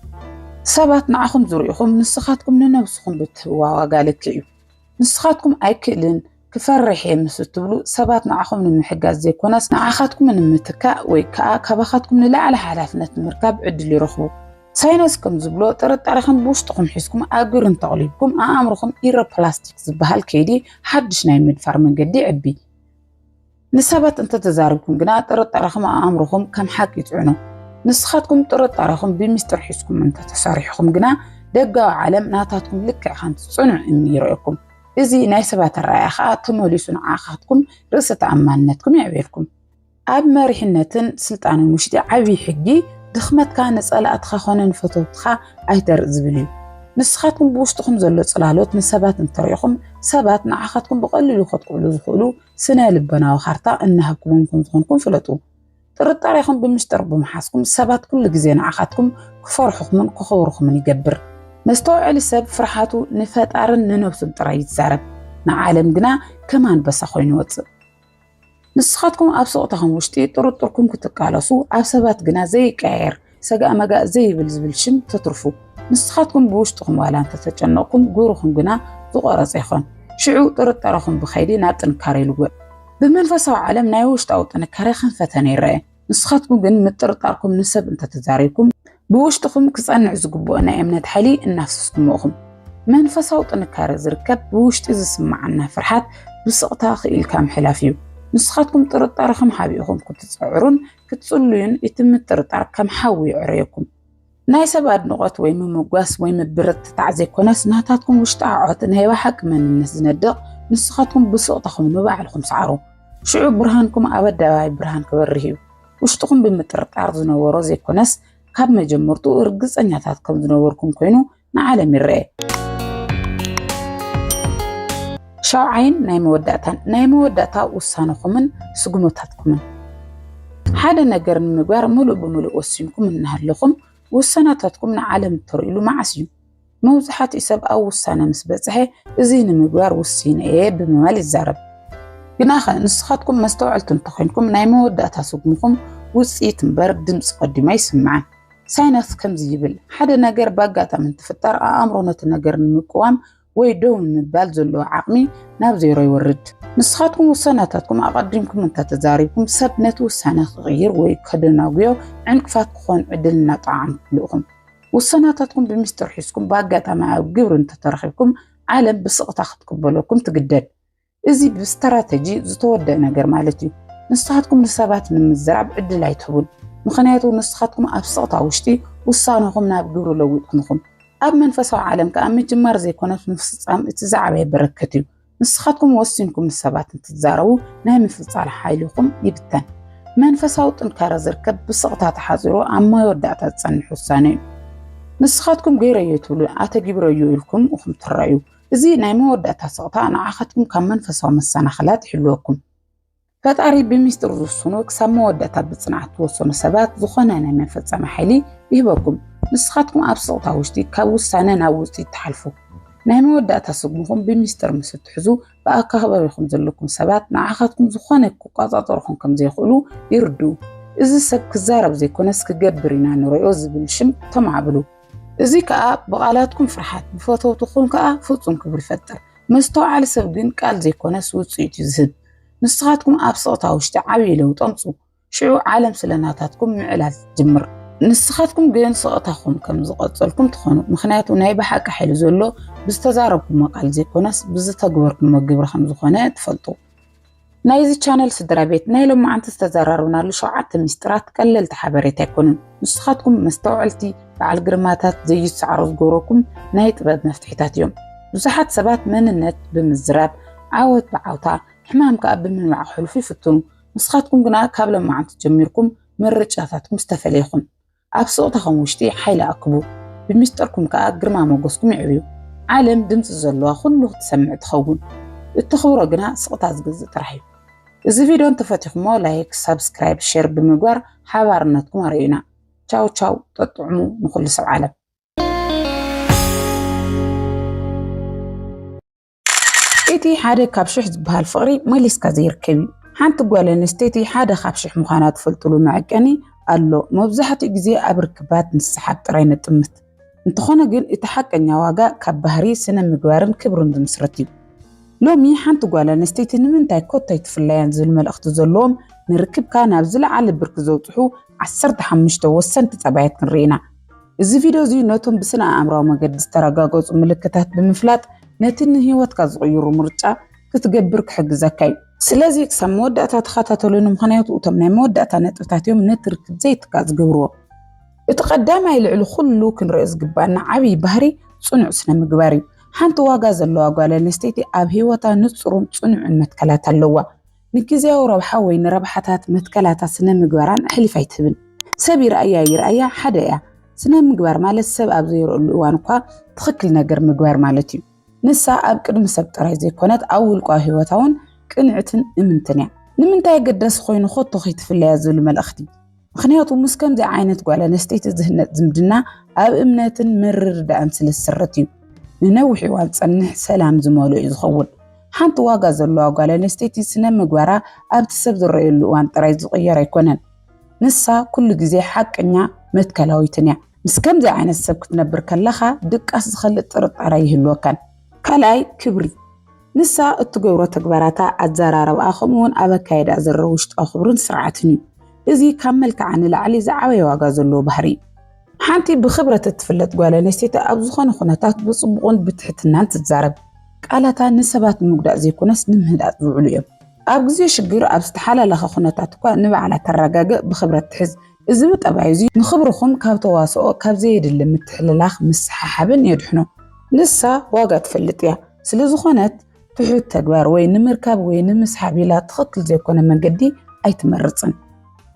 ሰባት ንዓኹም ዝርእዩኹም ንስኻትኩም ንነብስኹም ብትህብዋ ዋጋ ልክዕ እዩ። ንስኻትኩም ኣይክእልን ክፈርሕ እየ ምስ እትብሉ ሰባት ንዓኹም ንምሕጋዝ ዘይኮነስ ንዓኻትኩም ንምትካእ ወይ ከኣ ካባኻትኩም ንላዕሊ ሓላፍነት ንምርካብ ዕድል ይረኽቡ። ሳይንስ ከም ዝብሎ ጥርጣሬኹም ብውሽጥኹም ሒዝኩም ኣግር እንተቕሊብኩም ኣእምሮኹም ኢሮፕላስቲክ ዝበሃል ከይዲ ሓድሽ ናይ ምድፋር መንገዲ ይዕቢ። ንሰባት እንተተዛሪብኩም ግና ጥርጣሬኹም ኣእምሮኹም ከም ሓቂ ይጽዕኖ። ንስኻትኩም ጥርጣሬኹም ብሚስጥር ሒዝኩም እንተተሰሪሕኹም ግና ደጋዊ ዓለም ናታትኩም ልክዕ ከምቲ ጽኑዕ እምኒ ይርእየኩም። እዚ ናይ ሰባት ኣረኣእያ ኸኣ ተመሊሱ ንዓኻትኩም ርእሰ ተኣማንነትኩም የዕብየልኩም። ኣብ መሪሕነትን ስልጣንን ውሽጢ ዓብዪ ሕጊ ድኽመትካ ንጸላእትኻ ኾነ ንፈተውትኻ ኣይተርእ ዝብል እዩ። ንስኻትኩም ብውሽጥኹም ዘሎ ጽላሎት ንሰባት እንተሪእኹም ሰባት ንዓኻትኩም ብቐሊሉ ከጥቅዕሉ ዝኽእሉ ስነ ልቦናዊ ካርታ እናሃብኩሞም ከም ዝኾንኩም ፍለጡ። ጥርጣሬኹም ብምስጢር ብምሓዝኩም ሰባት ኩሉ ግዜ ንዓኻትኩም ክፈርሑኹምን ክኸብሩኹምን ይገብር። መስተውዐሊ ሰብ ፍርሓቱ ንፈጣርን ንነብሱን ጥራይ ይዛረብ፣ ንዓለም ግና ከም ኣንበሳ ኮይኑ ይወጽእ። ንስኻትኩም ኣብ ስቕታኹም ውሽጢ ጥርጥርኩም ክትቃለሱ፣ ኣብ ሰባት ግና ዘይቀያየር፣ ሰጋእ መጋእ ዘይብል ዝብል ሽም ተትርፉ። ንስኻትኩም ብውሽጥኹም ዋላ እንተተጨነቕኩም፣ ግብርኹም ግና ዝቖረጸ ይኾን። ሽዑ ጥርጣረኹም ብኸይዲ ናብ ጥንካረ ይልወጥ። ብመንፈሳዊ ዓለም ናይ ውሽጣዊ ጥንካረ ከም ፈተነ ይረአ። ንስኻትኩም ግን ምጥርጣርኩም ንሰብ እንተተዛሪብኩም፣ ብውሽጥኹም ክጸንዕ ዝግብኦ ናይ እምነት ሓይሊ እናፍሰስኩሞ ኢኹም። መንፈሳዊ ጥንካረ ዝርከብ ብውሽጢ ዝስምዓና ፍርሓት ብስቕታ ክኢልካ ምሕላፍ እዩ። ንስኻትኩም ጥርጣረ ከም ሓቢእኹም ክትጽዕሩን ክትጽልዩን፣ እቲ ምጥርጣር ከም ሓዊ ይዕረየኩም። ናይ ሰብ ኣድንቖት ወይ ምምጓስ ወይ ምብርትታዕ ዘይኮነስ፣ ናታትኩም ውሽጣዊ ዓወት ናይ ብሓቂ መንነት ዝነድቕ፣ ንስኻትኩም ብስቕታኹም ንባዕልኹም ሰዓሩ። ሽዑ ብርሃንኩም ኣብ ኣደባባይ ብርሃን ክበርህ እዩ። ውሽጥኹም ብምጥርጣር ዝነበሮ ዘይኮነስ፣ ካብ መጀመርትኡ ርግጸኛታት ከም ዝነበርኩም ኮይኑ ንዓለም ይረአ። ሻውዓይን ናይ መወዳእታን፣ ናይ መወዳእታ ውሳነኹምን ስጉመታትኩምን። ሓደ ነገር ንምግባር ምሉእ ብምሉእ ወሲንኩም እናሃለኹም፣ ውሳነታትኩም ንዓለም እተርእይሉ መዓስ እዩ? መብዛሕትኡ ሰብ ኣብ ውሳነ ምስ በጽሐ፣ "እዚ ንምግባር ውሲነ እየ" ብምባል ይዛረብ። ግናኸ ንስኻትኩም መስተውዐልቲ እንተኾይንኩም፣ ናይ መወዳእታ ስጉምኹም ውጽኢት እምበር ድምጺ ቀዲሙ ኣይስምዓን። ሳይንስ ከምዚ ይብል፣ ሓደ ነገር ብኣጋጣሚ እንትፍጠር፣ ኣእምሮ ነቲ ነገር ንምቅዋም ወይ ደው ንምባል ዘለዎ ዓቕሚ ናብ ዜሮ ይወርድ። ንስኻትኩም ውሳነታትኩም ኣቐዲምኩም እንተተዛሪብኩም፣ ሰብ ነቲ ውሳነ ክቕይር ወይ ከደናጉዮ ዕንቅፋት ክኾን ዕድል እናጠዓዕምኩምሉ ኢኹም። ውሳነታትኩም ብምስጢር ሒዝኩም ብኣጋጣሚ ኣብ ግብሪ እንተተረኺብኩም፣ ዓለም ብስቕታ ክትቅበለኩም ትግደድ። እዚ ብስትራተጂ ዝተወደአ ነገር ማለት እዩ። ንስኻትኩም ንሰባት ንምዝራብ ዕድል ኣይትህቡን። ምኽንያቱ ንስኻትኩም ኣብ ስቕታ ውሽጢ ውሳነኹም ናብ ግብሪ ለዊጥኩም ኢኹም። ኣብ መንፈሳዊ ዓለም ከኣ ምጅማር ዘይኮነስ ምፍጻም እቲ ዝዓበየ በረከት እዩ። ንስኻትኩም ወሲንኩም ንሰባት እንትትዛረቡ ናይ ምፍጻል ሓይልኹም ይብተን። መንፈሳዊ ጥንካረ ዝርከብ ብስቕታ ተሓጺሩ ኣብ መወዳእታ ዝጸንሕ ውሳነ እዩ። ንስኻትኩም ገይረዮ ትብሉ ኣተጊብረዮ ኢልኩም ኢኹም ትረኣዩ። እዚ ናይ መወዳእታ ስቕታ ንዓኻትኩም ካብ መንፈሳዊ መሰናኽላት ይሕልወኩም። ፈጣሪ ብሚስጥር ዝውስኑ ክሳብ መወዳእታ ብጽንዓት ትወሰኑ ሰባት ዝኾነ ናይ መፈጸሚ ሓይሊ ይህበኩም። ንስኻትኩም ኣብ ስቕታ ውሽጢ ካብ ውሳነ ናብ ውጽኢት ትሓልፉ። ናይ መወዳእታ ስጉምኹም ብሚስጥር ምስ እትሕዙ፣ ብኣከባቢኹም ዘለኩም ሰባት ንዓኻትኩም ዝኾነ ክቆጻጸሩኹም ከም ዘይኽእሉ ይርድኡ። "እዚ ሰብ ክዛረብ ዘይኮነስ ክገብር ኢና ንሪኦ" ዝብል ሽም ተማዕብሉ። እዚ ከኣ ብቓላትኩም ፍርሓት፣ ብፈተውትኹም ከኣ ፍጹም ክብሪ ይፈጥር። መስተውዓሊ ሰብ ግን ቃል ዘይኮነስ ውጽኢት እዩ ዝህብ። ንስኻትኩም ኣብ ስቕታ ውሽጢ ዓብዪ ለውጢ ኣምጽኡ። ሽዑ ዓለም ስለ ናታትኩም ምዕላል ትጅምር። ንስኻትኩም ግን ስቕታኹም ከም ዝቐጸልኩም ትኾኑ። ምኽንያቱ ናይ ብሓቂ ሓይሊ ዘሎ ብዝተዛረብኩሞ ቃል ዘይኮነስ ብዝተግበርኩሞ ግብሪ ከም ዝኾነ ትፈልጡ። ናይዚ ቻነል ስድራ ቤት፣ ናይ ሎማዓንቲ ዝተዘራረብናሉ ሸውዓተ ሚስጥራት ቀለልቲ ሓበሬታ ኣይኮኑን። ንስኻትኩም መስተውዐልቲ፣ በዓል ግርማታት ዘይሰዓሩ ዝገብረኩም ናይ ጥበብ መፍትሒታት እዮም። ብዙሓት ሰባት መንነት ብምዝራብ፣ ዓወት ብዓውታ፣ ሕማም ከኣ ብምንባዕ ክሕልፉ ይፍትኑ። ንስኻትኩም ግና ካብ ሎማዓንቲ ጀሚርኩም ምርጫታትኩም ዝተፈለየ ይኹን። ኣብ ስቕታኹም ውሽጢ ሓይሊ ኣክቡ፣ ብሚስጥርኩም ከኣ ግርማ ሞገስኩም የዕብዩ። ዓለም ድምጺ ዘለዋ ኩሉ ክትሰምዕ ትኸውን። እተኽብሮ ግና ስቕታ ዝገዝእ ጥራሕ እዩ። እዚ ቪድዮ እንተፈቲኹሞ ላይክ፣ ሳብስክራይብ፣ ሼር ብምግባር ሓባርነትኩም ኣርእዩና። ቻው ቻው፣ ጠጥዕሙ ንኹሉ ሰብ ዓለም። እቲ ሓደ ካብ ሽሕ ዝበሃል ፍቕሪ መሊስካ ዘይርከብ እዩ። ሓንቲ ጓል ኣንስተይቲ ሓደ ካብ ሽሕ ምዃና ትፈልጥሉ መዐቀኒ ኣሎ። መብዛሕትኡ ግዜ ኣብ ርክባት ንሰሓብ ጥራይ ነጥምት። እንተኾነ ግን እቲ ሓቀኛ ዋጋ ካብ ባህሪ፣ ስነ ምግባርን ክብርን ዝምስረት እዩ። ሎሚ ሓንቲ ጓል ኣንስተይቲ ንምንታይ ኮታ ኣይትፍለያን ዝብል መልእኽቲ ዘለዎም ንርክብካ ናብ ዝለዓለ ብርኪ ዘውጽሑ ዓሰርተ ሓሙሽተ ወሰንቲ ጸባያት ክንርኢ ኢና። እዚ ቪድዮ እዚ ነቶም ብስነ ኣእምራዊ መገዲ ዝተረጋገጹ ምልክታት ብምፍላጥ ነቲ ንህይወትካ ዝቕይሩ ምርጫ ክትገብር ክሕግዘካ እዩ። ስለዚ ክሳብ መወዳእታ ተኸታተሉኒ፣ ምኽንያቱ እቶም ናይ መወዳእታ ነጥብታት እዮም ነቲ ርክብ ዘይትካእ ዝገብርዎ። እቲ ቀዳማይ ልዕሊ ኩሉ ክንሪኦ ዝግባና ዓብዪ ባህሪ ጽኑዕ ስነ ምግባር እዩ። ሓንቲ ዋጋ ዘለዋ ጓል ኣንስተይቲ ኣብ ህይወታ ንጹርን ጽኑዕን መትከላት ኣለዋ። ንግዜያዊ ረብሓ ወይ ንረብሓታት መትከላታ ስነ ምግባራን ኣሕሊፋ ኣይትህብን። ሰብ ይርኣያ ይርኣያ ሓደ እያ። ስነ ምግባር ማለት ሰብ ኣብ ዘይረኣሉ እዋን እኳ ትኽክል ነገር ምግባር ማለት እዩ። ንሳ ኣብ ቅድሚ ሰብ ጥራይ ዘይኮነት ኣብ ውልቃዊ ህይወታ እውን ቅንዕትን እምንትን እያ። ንምንታይ ኣገዳሲ ኮይኑ ኮቶ ከይትፍለያ ዝብል መልእኽቲ? ምኽንያቱ ምስ ከምዚ ዓይነት ጓል ኣንስተይቲ ዝህነጽ ዝምድና ኣብ እምነትን ምርድዳእን ስለ ዝስረት እዩ። ንነዊሕ እዋን ዝጸንሕ ሰላም ዝመልኦ እዩ ዝኸውን። ሓንቲ ዋጋ ዘለዋ ጓል ኣንስተይቲ ስነ ምግባራ ኣብቲ ሰብ ዝረኣየሉ እዋን ጥራይ ዝቕየር ኣይኮነን። ንሳ ኩሉ ግዜ ሓቀኛ መትከላዊትን እያ። ምስ ከምዚ ዓይነት ሰብ ክትነብር ከለኻ ድቃስ ዝኸልእ ጥርጣረ ይህልወካን። ካልኣይ፣ ክብሪ። ንሳ እትገብሮ ተግባራታ፣ ኣዘራርባኣ፣ ከምኡ እውን ኣብ ኣካየዳ ዝረአ ውሽጣዊ ክብርን ስርዓትን እዩ። እዚ ካብ መልክዓ ንላዕሊ ዝዓበየ ዋጋ ዘለዎ ባህሪ እዩ። ሓንቲ ብኽብረት እትፍለጥ ጓል ኣንስተይቲ ኣብ ዝኾነ ኩነታት ብጽቡቕን ብትሕትናን ትዛረብ። ቃላታ ንሰባት ንምጉዳእ ዘይኮነስ ንምህዳእ ዝውዕሉ እዮም። ኣብ ግዜ ሽግር ኣብ ዝተሓላለኸ ኩነታት እኳ ንባዕላ ተረጋግእ፣ ብኽብረት ትሕዝ። እዚ ብጠባዩ እዚ ንኽብርኹም ካብ ተዋስኦ፣ ካብ ዘየድሊ ምትሕልላኽ ምስሓሓብን የድሕኖ። ንሳ ዋጋ ትፈልጥ እያ። ስለ ዝኾነት ትሑት ተግባር ወይ ንምርካብ ወይ ንምስሓብ ኢላ ትኽክል ዘይኮነ መንገዲ ኣይትመርጽን።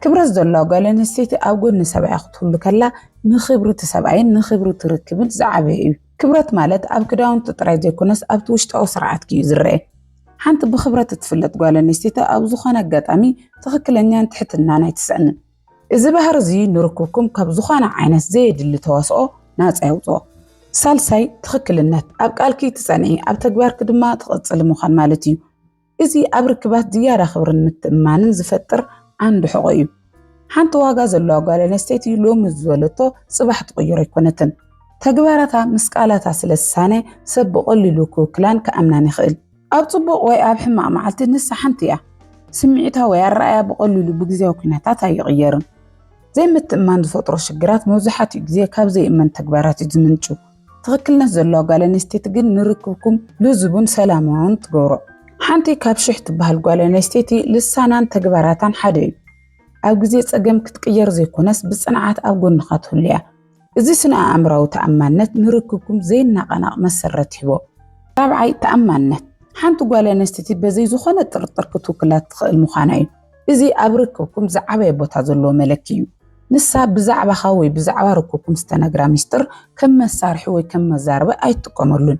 ክብረት ዘለዋ ጓል ኣንስተይቲ ኣብ ጎኒ ሰብኣያ ክትህሉ ከላ ንኽብሪ እቲ ሰብኣይን ንኽብሪ እቲ ርክብን ዝዓበየ እዩ። ክብረት ማለት ኣብ ክዳውንቲ ጥራይ ዘይኮነስ ኣብቲ ውሽጣዊ ስርዓትኪ እዩ ዝረአ። ሓንቲ ብኽብረት እትፍለጥ ጓል ኣንስተይቲ ኣብ ዝኾነ ኣጋጣሚ ትኽክለኛን ትሕትናን ኣይትስእንን። እዚ ባህሪ እዚ ንርክብኩም ካብ ዝኾነ ዓይነት ዘየድሊ ተዋስኦ ናጻ የውጽኦ። ሳልሳይ፣ ትኽክልነት። ኣብ ቃልኪ ትጸንዒ፣ ኣብ ተግባርኪ ድማ ትቕጽሊ ምዃን ማለት እዩ። እዚ ኣብ ርክባት ዝያዳ ክብርን ምትእምማንን ዝፈጥር ዓንዲ ሕቖ እዩ። ሓንቲ ዋጋ ዘለዋ ጓል ኣንስተይቲ ሎሚ ዝበለቶ ጽባሕ ትቕይሮ ኣይኮነትን። ተግባራታ ምስ ቃላታ ስለ ዝሳነ ሰብ ብቐሊሉ ክውክላን ክኣምናን ይኽእል። ኣብ ጽቡቕ ወይ ኣብ ሕማቕ መዓልቲ ንሳ ሓንቲ እያ። ስምዒታ ወይ ኣረኣያ ብቐሊሉ ብግዜያዊ ኲነታት ኣይቕየርን። ዘይምትእማን ዝፈጥሮ ሽግራት መብዛሕትኡ ግዜ ካብ ዘይእመን ተግባራት እዩ ዝምንጩ። ትኽክልነት ዘለዋ ጓል ኣንስተይቲ ግን ንርክብኩም ልዙብን ሰላማውን ትገብሮ። ሓንቲ ካብ ሽሕ ትበሃል ጓል ኣንስተይቲ ልሳናን ተግባራታን ሓደ እዩ። ኣብ ግዜ ጸገም ክትቅየር ዘይኮነስ ብጽንዓት ኣብ ጎንኻ ትህሉ እያ። እዚ ስነ ኣእምራዊ ተኣማንነት ንርክብኩም ዘይናቐናቕ መሰረት ይህቦ። ራብዓይ፣ ተኣማንነት። ሓንቲ ጓል ኣንስተይቲ በዘይ ዝኾነ ጥርጥር ክትውክላ ትኽእል ምዃና እዩ። እዚ ኣብ ርክብኩም ዝዓበየ ቦታ ዘለዎ መለኪ እዩ። ንሳ ብዛዕባኻ ወይ ብዛዕባ ርክብኩም ዝተነግራ ሚስጥር ከም መሳርሒ ወይ ከም መዛረቢ ኣይትጥቀመሉን።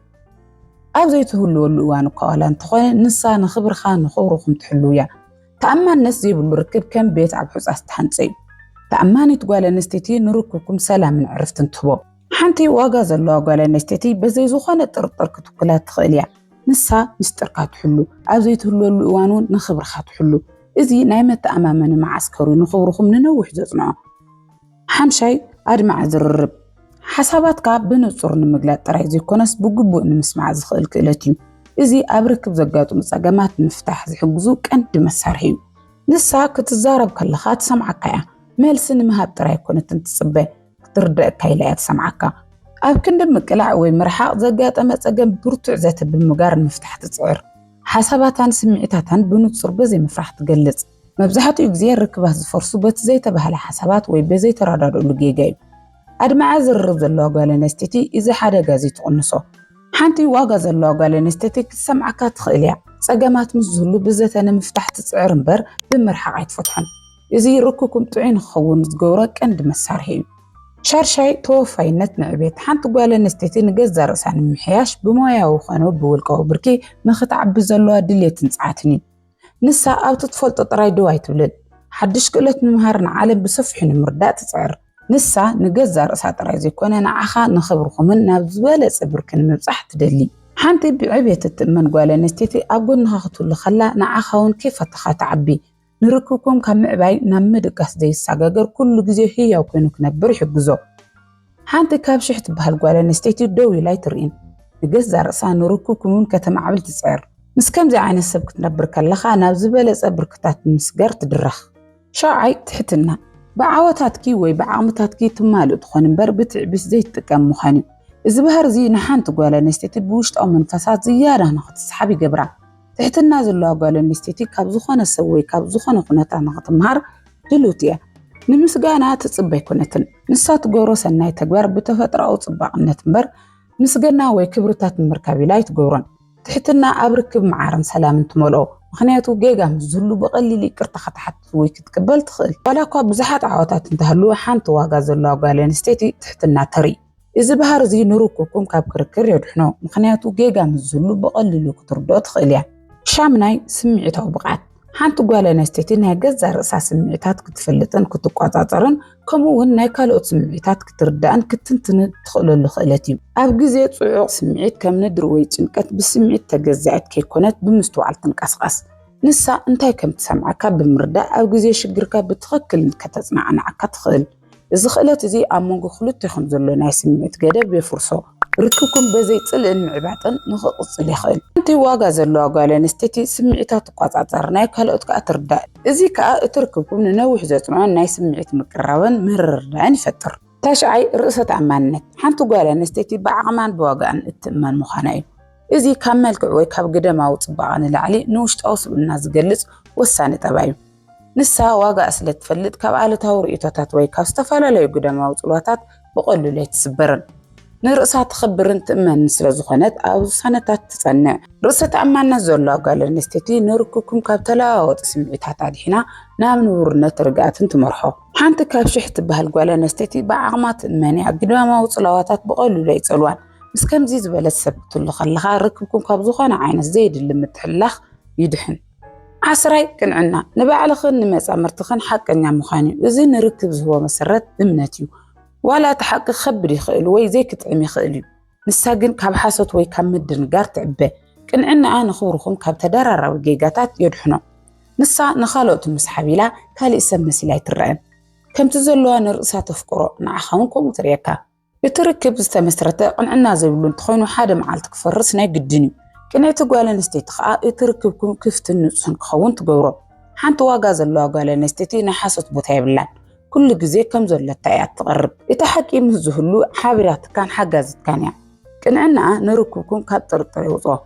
ኣብ ዘይትህልወሉ እዋን እኳ ዋላ እንተኾነ፣ ንሳ ንኽብርኻ፣ ንኽብርኹም ትሕልው እያ። ተኣማንነት ዘይብሉ ርክብ ከም ቤት ኣብ ሑጻ ዝተሃንጸ እዩ። ተኣማኒት ጓል ኣንስተይቲ ንርክብኩም ሰላምን ዕርፍትን ትህቦ። ሓንቲ ዋጋ ዘለዋ ጓል ኣንስተይቲ በዘይ ዝኾነ ጥርጥር ክትውክላ ትኽእል እያ። ንሳ ምስጢርካ ትሕሉ፣ ኣብ ዘይትህልወሉ እዋን እውን ንኽብርኻ ትሕሉ። እዚ ናይ መተኣማመኒ መዓስከር እዩ ንኽብርኹም ንነዊሕ ዘጽንዖ። ሓምሻይ፣ ኣድማዒ ዝርርብ። ሓሳባትካ ብንጹር ንምግላጽ ጥራይ ዘይኮነስ ብግቡእ ንምስማዕ ዝኽእል ክእለት እዩ። እዚ ኣብ ርክብ ዘጋጥሙ ጸገማት ንምፍታሕ ዝሕግዙ ቀንዲ መሳርሒ እዩ። ንሳ ክትዛረብ ከለኻ ትሰምዓካ እያ። መልሲ ንምሃብ ጥራይ ኣይኮነትን ትጽበ፣ ክትርደኣካ ኢላ እያ ትሰምዓካ። ኣብ ክንዲ ምቅላዕ ወይ ምርሓቕ ዘጋጠመ ጸገም ብርቱዕ ዘተ ብምግባር ንምፍታሕ ትጽዕር። ሓሳባታን ስምዒታታን ብንጹር በዘይ ምፍራሕ ትገልጽ። መብዛሕትኡ ግዜ ርክባት ዝፈርሱ በቲ ዘይተባህለ ሓሳባት ወይ በዘይተረዳድእሉ ጌጋ እዩ። ኣድማዒ ዝርርብ ዘለዋ ጓል ኣንስተይቲ እዚ ሓደጋ እዚ ትቕንሶ። ሓንቲ ዋጋ ዘለዋ ጓል ኣንስተይቲ ክትሰምዓካ ትኽእል እያ። ጸገማት ምስ ዝህሉ ብዘተ ንምፍታሕ ትጽዕር እምበር ብምርሓቕ ኣይትፈትሖን። እዚ ርክብኩም ጥዑይ ንክኸውን ዝገብሮ ቀንዲ መሳርሒ እዩ። ሻድሻይ፣ ተወፋይነት ንዕቤት። ሓንቲ ጓል ኣንስተይቲ ንገዛ ርእሳ ንምምሕያሽ ብሞያዊ ኾነ ብውልቃዊ ብርኪ ንኽትዓቢ ዘለዋ ድሌትን ጽዓትን እዩ። ንሳ ኣብ ትፈልጦ ጥራይ ደው ኣይትብልን። ሓድሽ ክእለት ንምሃር ንዓለም ብሰፊሑ ንምርዳእ ትጽዕር። ንሳ ንገዛ ርእሳ ጥራይ ዘይኮነ ንዓኻ ንኽብርኹምን ናብ ዝበለጸ ብርኪ ንምብጻሕ ትደሊ። ሓንቲ ብዕቤት እትእመን ጓል ኣንስተይቲ ኣብ ጎንኻ ክትህሉ ከላ ንዓኻ እውን ከይፈተኻ ትዓቢ። ንርክብኩም ካብ ምዕባይ ናብ ምድቃስ ዘይሰጋገር ኩሉ ግዜ ህያው ኮይኑ ክነብር ይሕግዞ። ሓንቲ ካብ ሽሕ ትበሃል ጓል ኣንስተይቲ ደው ኢላ ኣይትርእን። ንገዛ ርእሳ ንርክብኩም እውን ከተማዕብል ትጽዕር። ምስ ከምዚ ዓይነት ሰብ ክትነብር ከለኻ ናብ ዝበለጸ ብርክታት ንምስጋር ትድረኽ። ሻውዓይ፣ ትሕትና። ብዓወታትኪ ወይ ብዓቕምታትኪ ትማልእ ትኾን እምበር ብትዕቢት ዘይትጥቀም ምዃን እዩ። እዚ ባህሪ እዚ ንሓንቲ ጓል ኣንስተይቲ ብውሽጣዊ መንፈሳ ዝያዳ ንኽትስሓብ ይገብራ። ትሕትና ዘለዋ ጓል ኣንስተይቲ ካብ ዝኾነ ሰብ ወይ ካብ ዝኾነ ኩነታት ንኽትምሃር ድልውቲ እያ። ንምስጋና ትጽበ ኣይኮነትን። ንሳ ትገብሮ ሰናይ ተግባር ብተፈጥሮኣዊ ጽባቕነት እምበር ምስገና ወይ ክብርታት ንምርካብ ኢላ ኣይትገብሮን። ትሕትና ኣብ ርክብ መዓርን ሰላምን ትመልኦ። ምኽንያቱ ጌጋ ምስ ዝህሉ ብቐሊል ይቅርታ ክትሓትት ወይ ክትቅበል ትኽእል። ዋላ እኳ ብዙሓት ዓወታት እንተሃልዉ፣ ሓንቲ ዋጋ ዘለዋ ጓል ኣንስተይቲ ትሕትና ተርኢ። እዚ ባህሪ እዚ ንርክብኩም ካብ ክርክር የድሕኖ። ምኽንያቱ ጌጋ ምስ ዝህሉ ብቐሊሉ ክትርድኦ ትኽእል እያ። ሻምናይ፣ ስምዒታዊ ብቕዓት። ሓንቲ ጓል ኣንስተይቲ ናይ ገዛ ርእሳ ስምዒታት ክትፈልጥን ክትቋጻጸርን፣ ከምኡ እውን ናይ ካልኦት ስምዒታት ክትርዳእን ክትንትንን ትኽእለሉ ክእለት እዩ። ኣብ ግዜ ጽዑቕ ስምዒት ከም ንድሪ ወይ ጭንቀት ብስምዒት ተገዛኢት ከይኮነት ብምስትውዓል ትንቀስቐስ። ንሳ እንታይ ከም ትሰምዓካ ብምርዳእ ኣብ ግዜ ሽግርካ ብትኽክል ከተጽናዕናዓካ ትኽእል። እዚ ክእለት እዚ ኣብ መንጎ ክልቴኹም ዘሎ ናይ ስምዒት ገደብ የፍርሶ። ርክብኩም በዘይ ጽልእን ምዕባጥን ንኽቕጽል የኽእል። ሓንቲ ዋጋ ዘለዋ ጓል ኣንስተይቲ ስምዒታ ትቆጻጸር፣ ናይ ካልኦት ከኣ ትርዳእ። እዚ ከኣ እቲ ርክብኩም ንነዊሕ ዘጽንዖን ናይ ስምዒት ምቅርራብን ምርድዳእን ይፈጥር። ታሽዓይ፣ ርእሰ ተኣማንነት። ሓንቲ ጓል ኣንስተይቲ ብዓቕማን ብዋጋኣን እትእመን ምዃና እዩ። እዚ ካብ መልክዕ ወይ ካብ ግደማዊ ጽባቐ ንላዕሊ ንውሽጣዊ ስብእና ዝገልጽ ወሳኒ ጠባይ እዩ። ንሳ ዋጋኣ ስለ ትፈልጥ፣ ካብ ኣሉታዊ ርእይቶታት ወይ ካብ ዝተፈላለዩ ግደማዊ ጽልዋታት ብቐሊሉ ኣይትስበርን። ንርእሳ ተኽብርን ትእመንን ስለ ዝኾነት፣ ኣብ ውሳነታት ትጸንዕ። ርእሰ ተኣማንነት ዘለዋ ጓል ኣንስተይቲ ንርክብኩም ካብ ተለዋዋጢ ስምዒታት ኣድሒና ናብ ንቡርነት ርግኣትን ትመርሖ። ሓንቲ ካብ ሽሕ ትበሃል ጓል ኣንስተይቲ ብዓቕማ ትእመን እያ። ግዳማዊ ጽላዋታት ብቐሊሉ ኣይጸልዋን። ምስ ከምዚ ዝበለት ሰብ ክትህሉ ከለኻ፣ ርክብኩም ካብ ዝኾነ ዓይነት ዘየድሊ ምትሕልላኽ ይድሕን። ዓስራይ፣ ቅንዕና። ንባዕልኽን ንመጻምርትኽን ሓቀኛ ምዃን እዩ። እዚ ንርክብ ዝህቦ መሰረት እምነት እዩ። ዋላ እቲ ሓቂ ክኸብድ ይኽእል ወይ ዘይክጥዕም ይኽእል እዩ። ንሳ ግን ካብ ሓሶት ወይ ካብ ምድንጋር ትዕበ። ቅንዕናኣ ንኽብርኹም ካብ ተደራራቢ ጌጋታት የድሕኖ። ንሳ ንኻልኦት ንምስሓብ ኢላ ካልእ ሰብ መሲላ ኣይትረኣን። ከምቲ ዘለዋ ንርእሳ ተፍቅሮ፣ ንዓኻ እውን ከምኡ ትርእየካ። እቲ ርክብ ዝተመስረተ ቅንዕና ዘይብሉ እንተኾይኑ፣ ሓደ መዓልቲ ክፈርስ ናይ ግድን እዩ። ቅንዕቲ ጓል ኣንስተይቲ ከኣ እቲ ርክብኩም ክፍትን ንጹህን ክኸውን ትገብሮ። ሓንቲ ዋጋ ዘለዋ ጓል ኣንስተይቲ ናይ ሓሶት ቦታ የብላን። ኩሉ ግዜ ከም ዘለታ እያ ትቐርብ። እቲ ሓቂ ምስ ዝህሉ ሓቢራትካን ሓጋዚትካን እያ። ቅንዕናኣ ንርክብኩም ካብ ጥርጥር የውጽኦ።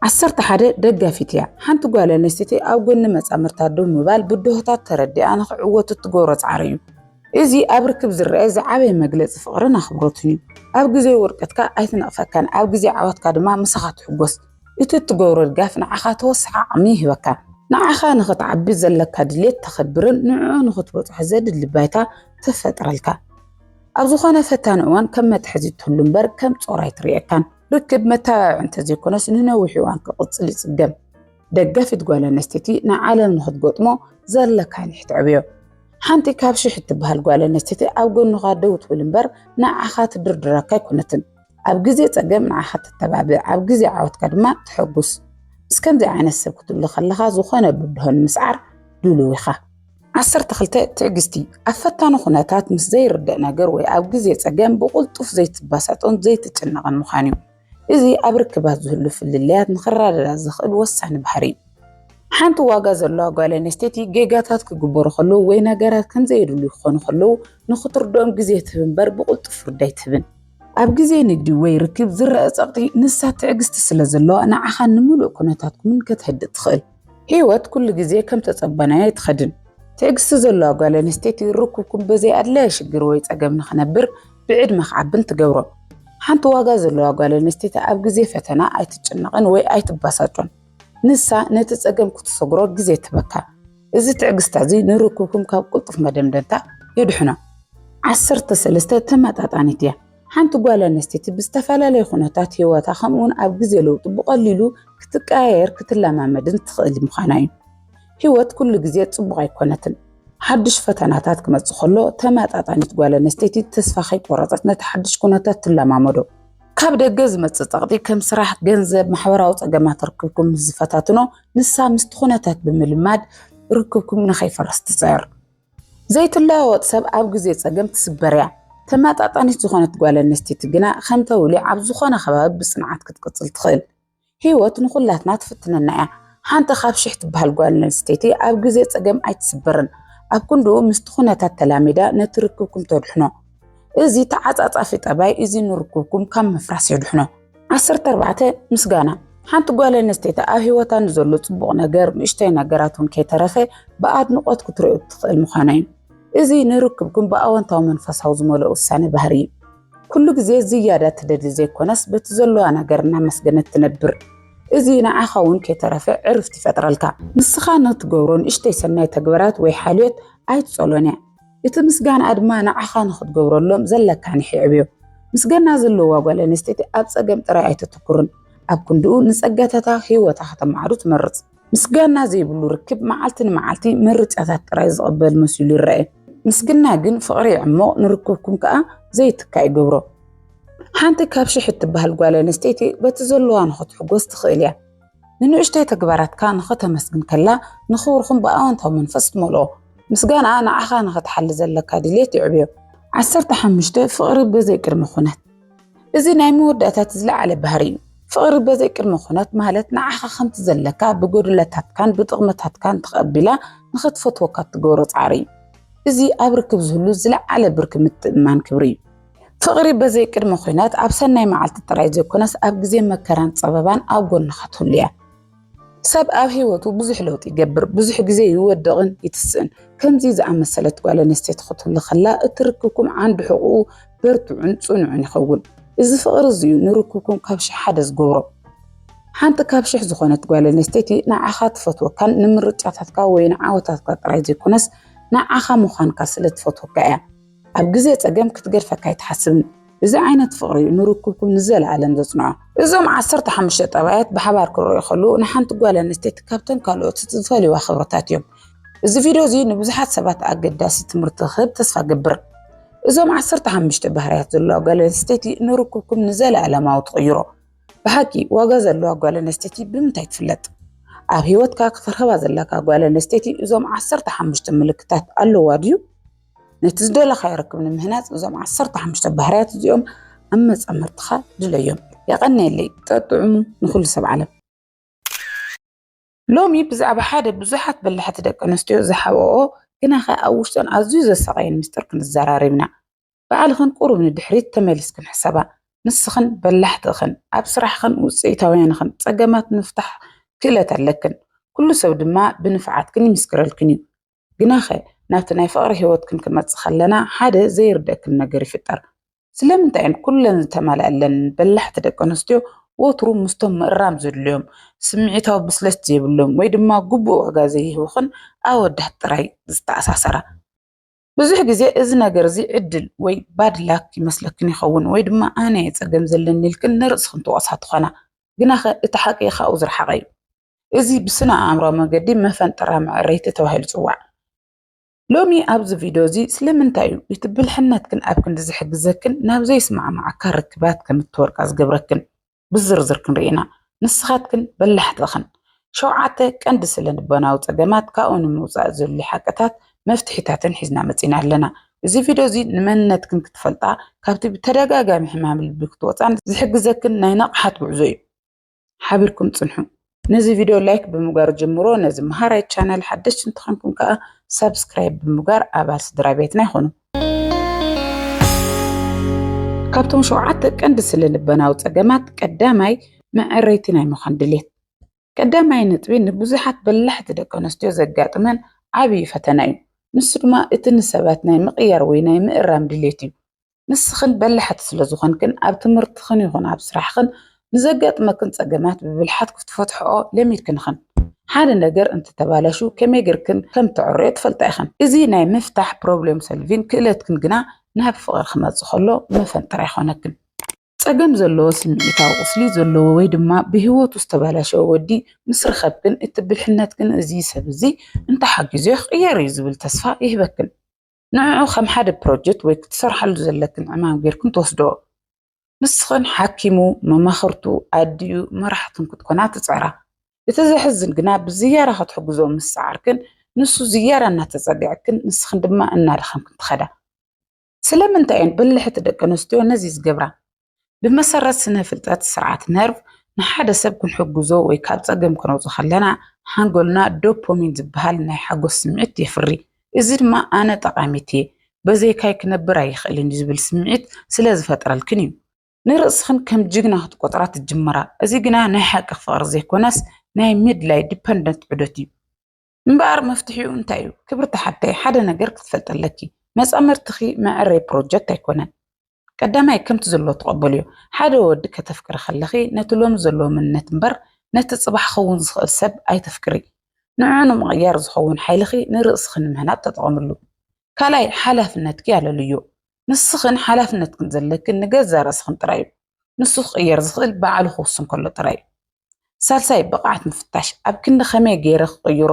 ዓሰርተ ሓደ፣ ደጋፊት እያ። ሓንቲ ጓል ኣንስተይቲ ኣብ ጎኒ መጻምርታ ደው ምባል ብድሆታት ተረዲኣ ንኽዕወቱ እትገብሮ ጻዕሪ እዩ። እዚ ኣብ ርክብ ዝረአ ዝዓበየ መግለጺ ፍቕርን ኣኽብሮትን እዩ። ኣብ ግዜ ውድቀትካ ኣይትነቕፈካን፣ ኣብ ግዜ ዓወትካ ድማ ምሳኻ ትሕጎስ። እቲ እትገብሮ ድጋፍ ንዓኻ ተወሳኺ ዓቕሚ ይህበካ። ንዓኻ ንኽትዓቢ ዘለካ ድሌት ተኸብርን ንዕኡ ንኽትበጽሖ ዘድሊ ባይታ ተፈጥረልካ። ኣብ ዝኾነ ፈታኒ እዋን ከም መትሓዚ ትህሉ እምበር ከም ጾር ኣይትርእየካን። ርክብ መተባብዒ እንተዘይኮነስ ንነዊሕ እዋን ክቕጽል ይጽገም። ደጋፊት ጓል ኣንስተይቲ ንዓለም ንኽትገጥሞ ዘለካ ኒሕ ተዕብዮ። ሓንቲ ካብ ሽሕ እትበሃል ጓል ኣንስተይቲ ኣብ ጎንኻ ደው ትብል እምበር ንዓኻ ትድርድረካ ኣይኮነትን። ኣብ ግዜ ጸገም ንዓኻ ተተባብዕ፣ ኣብ ግዜ ዓወትካ ድማ ተሐጉስ። ምስ ከምዚ ዓይነት ሰብ ክትህሉ ከለኻ ዝኾነ ብድሆ ንምስዓር ድሉው ኢኻ። ዓሰርተ ክልተ፣ ትዕግስቲ። ኣብ ፈታኒ ኩነታት ምስ ዘይርደእ ነገር ወይ ኣብ ግዜ ጸገም ብቕልጡፍ ዘይትባሳጦን ዘይትጭነቕን ምዃን እዩ። እዚ ኣብ ርክባት ዝህሉ ፍልልያት ንኽረዳዳእ ዘኽእል ወሳኒ ባህሪ እዩ። ሓንቲ ዋጋ ዘለዋ ጓል ኣንስተይቲ ጌጋታት ክግበሩ ከለዉ ወይ ነገራት ከም ዘየድልዩ ክኾኑ ከለዉ ንኽትርድኦም ግዜ ትህብ እምበር ብቕልጡፍ ፍርዲ ኣይትህብን። ኣብ ግዜ ንግዲ ወይ ርክብ ዝረኣ ጸቕጢ ንሳ ትዕግስቲ ስለ ዘለዋ ንዓኻን ንምሉእ ኩነታትኩምን ከተህድእ ትኽእል። ህይወት ኩሉ ግዜ ከም ተጸበናዮ ኣይትኸድን። ትዕግስቲ ዘለዋ ጓል ኣንስተይቲ ርክብኩም ብዘይ ኣድላዪ ሽግር ወይ ጸገም ንኽነብር ብዕድመ ክዓብን ትገብሮ። ሓንቲ ዋጋ ዘለዋ ጓል ኣንስተይቲ ኣብ ግዜ ፈተና ኣይትጭነቕን ወይ ኣይትባሳጮን። ንሳ ነቲ ጸገም ክትሰግሮ ግዜ ትህበካ። እዚ ትዕግስታ እዚ ንርክብኩም ካብ ቅልጡፍ መደምደምታ የድሕኖ። ዓሰርተ ሰለስተ፣ ተመጣጣኒት እያ። ሓንቲ ጓል ኣንስተይቲ ብዝተፈላለየ ኩነታት ህይወታ ከምኡውን ኣብ ግዜ ለውጢ ብቐሊሉ ክትቀያየር ክትለማመድን ትኽእል ምዃና እዩ። ህይወት ኩሉ ግዜ ጽቡቕ ኣይኮነትን። ሓድሽ ፈተናታት ክመጽእ ከሎ ተመጣጣኒት ጓል ኣንስተይቲ ተስፋ ከይቆረጸት ነቲ ሓድሽ ኩነታት ትለማመዶ። ካብ ደገ ዝመጽእ ጸቕጢ ከም ስራሕ፣ ገንዘብ፣ ማሕበራዊ ጸገማት ርክብኩም ምስ ዝፈታትኖ ንሳ ምስቲ ኩነታት ብምልማድ ርክብኩም ንኸይፈርስ ትጽዕር። ዘይትለዋወጥ ሰብ ኣብ ግዜ ጸገም ትስበር እያ። ተመጣጣኒት ዝኾነት ጓል ኣንስተይቲ ግና ከም ተውሊ ኣብ ዝኾነ ከባቢ ብጽንዓት ክትቅጽል ትኽእል። ህይወት ንኹላትና ትፍትነና እያ። ሓንቲ ካብ ሽሕ ትበሃል ጓል ኣንስተይቲ ኣብ ግዜ ጸገም ኣይትስበርን። ኣብ ክንድኡ ምስቲ ኩነታት ተላሚዳ ነቲ ርክብኩም ተድሕኖ። እዚ ተዓጻጻፊ ጠባይ እዚ ንርክብኩም ካብ ምፍራስ የድሕኖ። ዓሰርተ ኣርባዕተ፣ ምስጋና። ሓንቲ ጓል ኣንስተይቲ ኣብ ህይወታ ንዘሎ ጽቡቕ ነገር፣ ንእሽተይ ነገራት እውን ከይተረፈ ብኣድንቖት ክትርእዮ እትኽእል ምዃና እዩ። እዚ ንርክብኩም ብኣወንታዊ መንፈሳዊ ዝመልኦ ውሳነ ባህሪ እዩ። ኩሉ ግዜ ዝያዳ ትደሊ ዘይኮነስ፣ በቲ ዘለዋ ነገር እናመስገነት ትነብር። እዚ ንዓኻ እውን ከይተረፈ ዕርፍቲ ይፈጥረልካ። ንስኻ ንትገብሮ ንእሽተይ ሰናይ ተግባራት ወይ ሓልዮት ኣይትጸሎን እያ። እቲ ምስጋናኣ ድማ ንዓኻ ንኽትገብረሎም ዘለካ ኒሕ የዕብዮ። ምስጋና ዘለዋ ጓል ኣንስተይቲ ኣብ ጸገም ጥራይ ኣይተተኩርን። ኣብ ክንድኡ ንጸጋታታ ህይወታ ከተማዕዱ ትመርጽ። ምስጋና ዘይብሉ ርክብ መዓልቲ ንመዓልቲ ምርጫታት ጥራይ ዝቕበል መሲሉ ይረአ። ምስግና ግን ፍቕሪ ይዕምቕ፣ ንርክብኩም ከኣ ዘይትካእ ይገብሮ። ሓንቲ ካብ ሽሕ እትበሃል ጓል ኣንስተይቲ በቲ ዘለዋ ንኽትሕጎስ ትኽእል እያ። ንንእሽተይ ተግባራትካ ንኽተመስግን ከላ ንኽብርኹም ብኣወንታዊ መንፈስ ትመልኦ። ምስጋና ንዓኻ ንኽትሓሊ ዘለካ ድሌት ይዕብዮ። ዓሰርተ ሓሙሽተ ፍቕሪ በዘይ ቅድመ ኩነት። እዚ ናይ መወዳእታት ዝለዓለ ባህሪ እዩ። ፍቕሪ በዘይ ቅድመ ኩነት ማለት ንዓኻ ከምቲ ዘለካ ብጎድለታትካን ብጥቕምታትካን ተቐቢላ ንኽትፈትወካ እትገብሮ ጻዕሪ እዩ። እዚ ኣብ ርክብ ዝህሉ ዝለዓለ ብርኪ ምትእምማን ክብሪ እዩ። ፍቕሪ በዘይ ቅድመ ኩነት ኣብ ሰናይ መዓልቲ ጥራይ ዘይኮነስ ኣብ ግዜ መከራን ጸበባን ኣብ ጎንኻ ትህሉ እያ። ሰብ ኣብ ህይወቱ ብዙሕ ለውጢ ይገብር፣ ብዙሕ ግዜ ይወድቕን ይትስእን። ከምዚ ዝኣመሰለት ጓል ኣንስተይቲ ክትህሉ ከላ እቲ ርክብኩም ዓንዲ ሕቑኡ በርትዑን ጽኑዕን ይኸውን። እዚ ፍቕሪ እዚ እዩ ንርክብኩም ካብ ሽሕ ሓደ ዝገብሮ። ሓንቲ ካብ ሽሕ ዝኾነት ጓል ኣንስተይቲ ንዓኻ ትፈትወካን ንምርጫታትካ ወይ ንዓወታትካ ጥራይ ዘይኮነስ ንዓኻ ምዃንካ ስለ ትፈትወካ እያ። ኣብ ግዜ ጸገም ክትገድፈካ ኣይትሓስብን። እዚ ዓይነት ፍቕሪ ንርክብኩም ንዘለኣለም ዘጽንዖ። እዞም ዓሰርተ ሓሙሽተ ጠባያት ብሓባር ክረኣዩ ከለዉ ንሓንቲ ጓል ኣንስተይቲ ካብተን ካልኦት ዝፈልይዋ ክብርታት እዮም። እዚ ቪድዮ እዚ ንብዙሓት ሰባት ኣገዳሲ ትምህርቲ ክህብ ተስፋ ገብር። እዞም ዓሰርተ ሓሙሽተ ባህርያት ዘለዋ ጓል ኣንስተይቲ ንርክብኩም ንዘለኣለማዊ ትቕይሮ። ብሓቂ ዋጋ ዘለዋ ጓል ኣንስተይቲ ብምንታይ ትፍለጥ? ኣብ ህይወትካ ክትረኽባ ዘለካ ጓል ኣንስተይቲ እዞም ዓሰርተ ሓሙሽተ ምልክታት ኣለዋ ድዩ? ነቲ ዝደለኻዮ ርክብ ንምህናጽ እዞም ዓሰርተ ሓሙሽተ ባህርያት እዚኦም ኣብ መጻምርትኻ ድለዮም። የቐንየለይ፣ ጠጥዑሙ ንኹሉ ሰብ ዓለም። ሎሚ ብዛዕባ ሓደ ብዙሓት በላሕቲ ደቂ ኣንስትዮ ዝሓብኦ ግናኸ ኣብ ውሽጠን ኣዝዩ ዘሳቐየን ምስጢር ክንዘራረብ ኢና። ባዕልኽን ቁሩብ ንድሕሪት ተመሊስክን ሕሰባ። ንስኽን በላሕቲ ኢኽን፣ ኣብ ስራሕኽን ውጽኢታውያን ኢኽን፣ ጸገማት ምፍታሕ ክእለት ኣለክን። ኩሉ ሰብ ድማ ብንፍዓትክን ይምስክረልክን እዩ። ግናኸ ናብቲ ናይ ፍቕሪ ህይወትክን ክንመጽእ ከለና ሓደ ዘይርደእክን ነገር ይፍጠር። ስለምንታይ እየን ኩለን ዝተማልኣለን በላሕቲ ደቂ ኣንስትዮ ወትሩ ምስቶም ምእራም ዘድልዮም፣ ስምዒታዊ ብስለት ዘይብሎም ወይ ድማ ግቡእ ዋጋ ዘይህቡኽን ኣወዳት ጥራይ ዝተኣሳሰራ? ብዙሕ ግዜ እዚ ነገር እዚ ዕድል ወይ ባድ ላክ ይመስለክን ይኸውን ወይ ድማ ኣነ እየ ጸገም ዘለኒ ኢልክን ንርእስኽን ትወቕሳ ትኾና። ግናኸ እቲ ሓቂ ካብኡ ዝረሓቐ እዩ። እዚ ብስነ ኣእምሮ መገዲ መፈንጠራ መዕረይቲ ተባሂሉ ይጽዋዕ። ሎሚ ኣብዚ ቪድዮ እዚ ስለምንታይ እዩ እቲ ብልሕነትክን ኣብ ክንዲ ዝሕግዘክን ናብ ዘይስማዕማዓካ ርክባት ከም እትወድቃ ዝገብረክን ብዝርዝር ክንርኢ ኢና። ንስኻትክን በላሕቲ ኢኽን። ሸውዓተ ቀንዲ ስለ ልቦናዊ ጸገማት ካብኡ ንምውጻእ ዘድልዩ ሓቅታት መፍትሒታትን ሒዝና መጺና ኣለና። እዚ ቪድዮ እዚ ንመንነትክን ክትፈልጣ ካብቲ ብተደጋጋሚ ሕማም ልቢ ክትወጻን ዝሕግዘክን ናይ ንቕሓት ጉዕዞ እዩ። ሓቢርኩም ጽንሑ። ነዚ ቪድዮ ላይክ ብምግባር ጀምሮ። ነዚ መሃራይ ቻናል ሓደሽቲ እንተኾንኩም ከኣ ሳብስክራይብ ብምግባር ኣባል ስድራ ቤትና ይኹኑ። ካብቶም ሸውዓተ ቀንዲ ስለ ልበናዊ ጸገማት ቀዳማይ መዕረይቲ ናይ ምዃን ድሌት። ቀዳማይ ነጥቢ ንብዙሓት በላሕቲ ደቂ ኣንስትዮ ዘጋጥመን ዓብዪ ፈተና እዩ። ንሱ ድማ እቲ ንሰባት ናይ ምቕያር ወይ ናይ ምእራም ድሌት እዩ። ንስኽን በላሕቲ ስለ ዝኾንክን ኣብ ትምህርትኽን ይኹን ኣብ ስራሕኽን ንዘጋጥመክን ጸገማት ብብልሓት ክትፈትሕኦ ለሚድክን ኢኽን። ሓደ ነገር እንትተባላሹ ከመይ ጌርክን ከም ተዕርዮ ትፈልጣ ኢኽን። እዚ ናይ ምፍታሕ ፕሮብሌም ሰልቪን ክእለትክን ግና ናብ ፍቕሪ ክመጽእ ከሎ መፈንጠር ኣይኾነክን። ጸገም ዘለዎ ስምዒታዊ ቁስሊ ዘለዎ ወይ ድማ ብህይወቱ ዝተባላሸወ ወዲ ምስ ረኸብክን እቲ ብልሕነትክን እዚ ሰብ እዚ እንተሓጊዙ ክቕየር እዩ ዝብል ተስፋ ይህበክን። ንዕዑ ከም ሓደ ፕሮጀክት ወይ ክትሰርሓሉ ዘለክን ዕማም ጌርክን ትወስድኦ። ንስኽን ሓኪሙ፣ መማኽርቱ፣ ኣዲኡ፣ መራሕቱን ክትኮና ትጽዕራ። እቲ ዘሕዝን ግና ብዝያዳ ክትሕግዞ ምስ ጸዓርክን ንሱ ዝያዳ እናተጸግዐክን ንስኽን ድማ እናደኸምክን ትኸዳ። ስለምንታይ እየን በላሕቲ ደቂ ኣንስትዮ ነዚ ዝገብራ? ብመሰረት ስነ ፍልጠት ስርዓት ነርቭ ንሓደ ሰብ ክንሕግዞ ወይ ካብ ጸገም ክነውጾ ከለና ሓንጎልና ዶፓሚን ዝበሃል ናይ ሓጎስ ስምዒት የፍሪ። እዚ ድማ ኣነ ጠቓሚት እየ፣ በዘይካይ ክነብር ኣይኽእልን እዩ ዝብል ስምዒት ስለ ዝፈጥረልክን እዩ። ንርእስኽን ከም ጅግና ክትቆጽራ ትጅምራ። እዚ ግና ናይ ሓቂ ፍቕሪ ዘይኮነስ ናይ ሚድላይ ዲፐንደንት ዑደት እዩ። እምበኣር መፍትሒኡ እንታይ እዩ? ክብርቲ ሓብተይ፣ ሓደ ነገር ክትፈልጢ ኣለኪ። መጻምርትኺ መዕረይ ፕሮጀክት ኣይኮነን። ቀዳማይ ከምቲ ዘሎ ተቐበልዮ። ሓደ ወዲ ከተፍቅሪ ከለኺ ነቲ ሎሚ ዘለዎ መንነት እምበር ነቲ ጽባሕ ክኸውን ዝኽእል ሰብ ኣይተፍቅሪ። ንዕኡ ንምቕያር ዝኸውን ሓይልኺ ንርእስኺ ንምህናጽ ተጠቐምሉ። ካልኣይ ሓላፍነትኪ ኣለልዮ። ንስኽን ሓላፍነትክን ዘለክን ንገዛ ርእስኽን ጥራይ እዩ። ንሱ ክቕየር ዝኽእል ባዕሉ ክውስን ከሎ ጥራይ እዩ። ሳልሳይ፣ ብቕዓት ምፍታሽ። ኣብ ክንዲ ከመይ ገይረ ክቕይሮ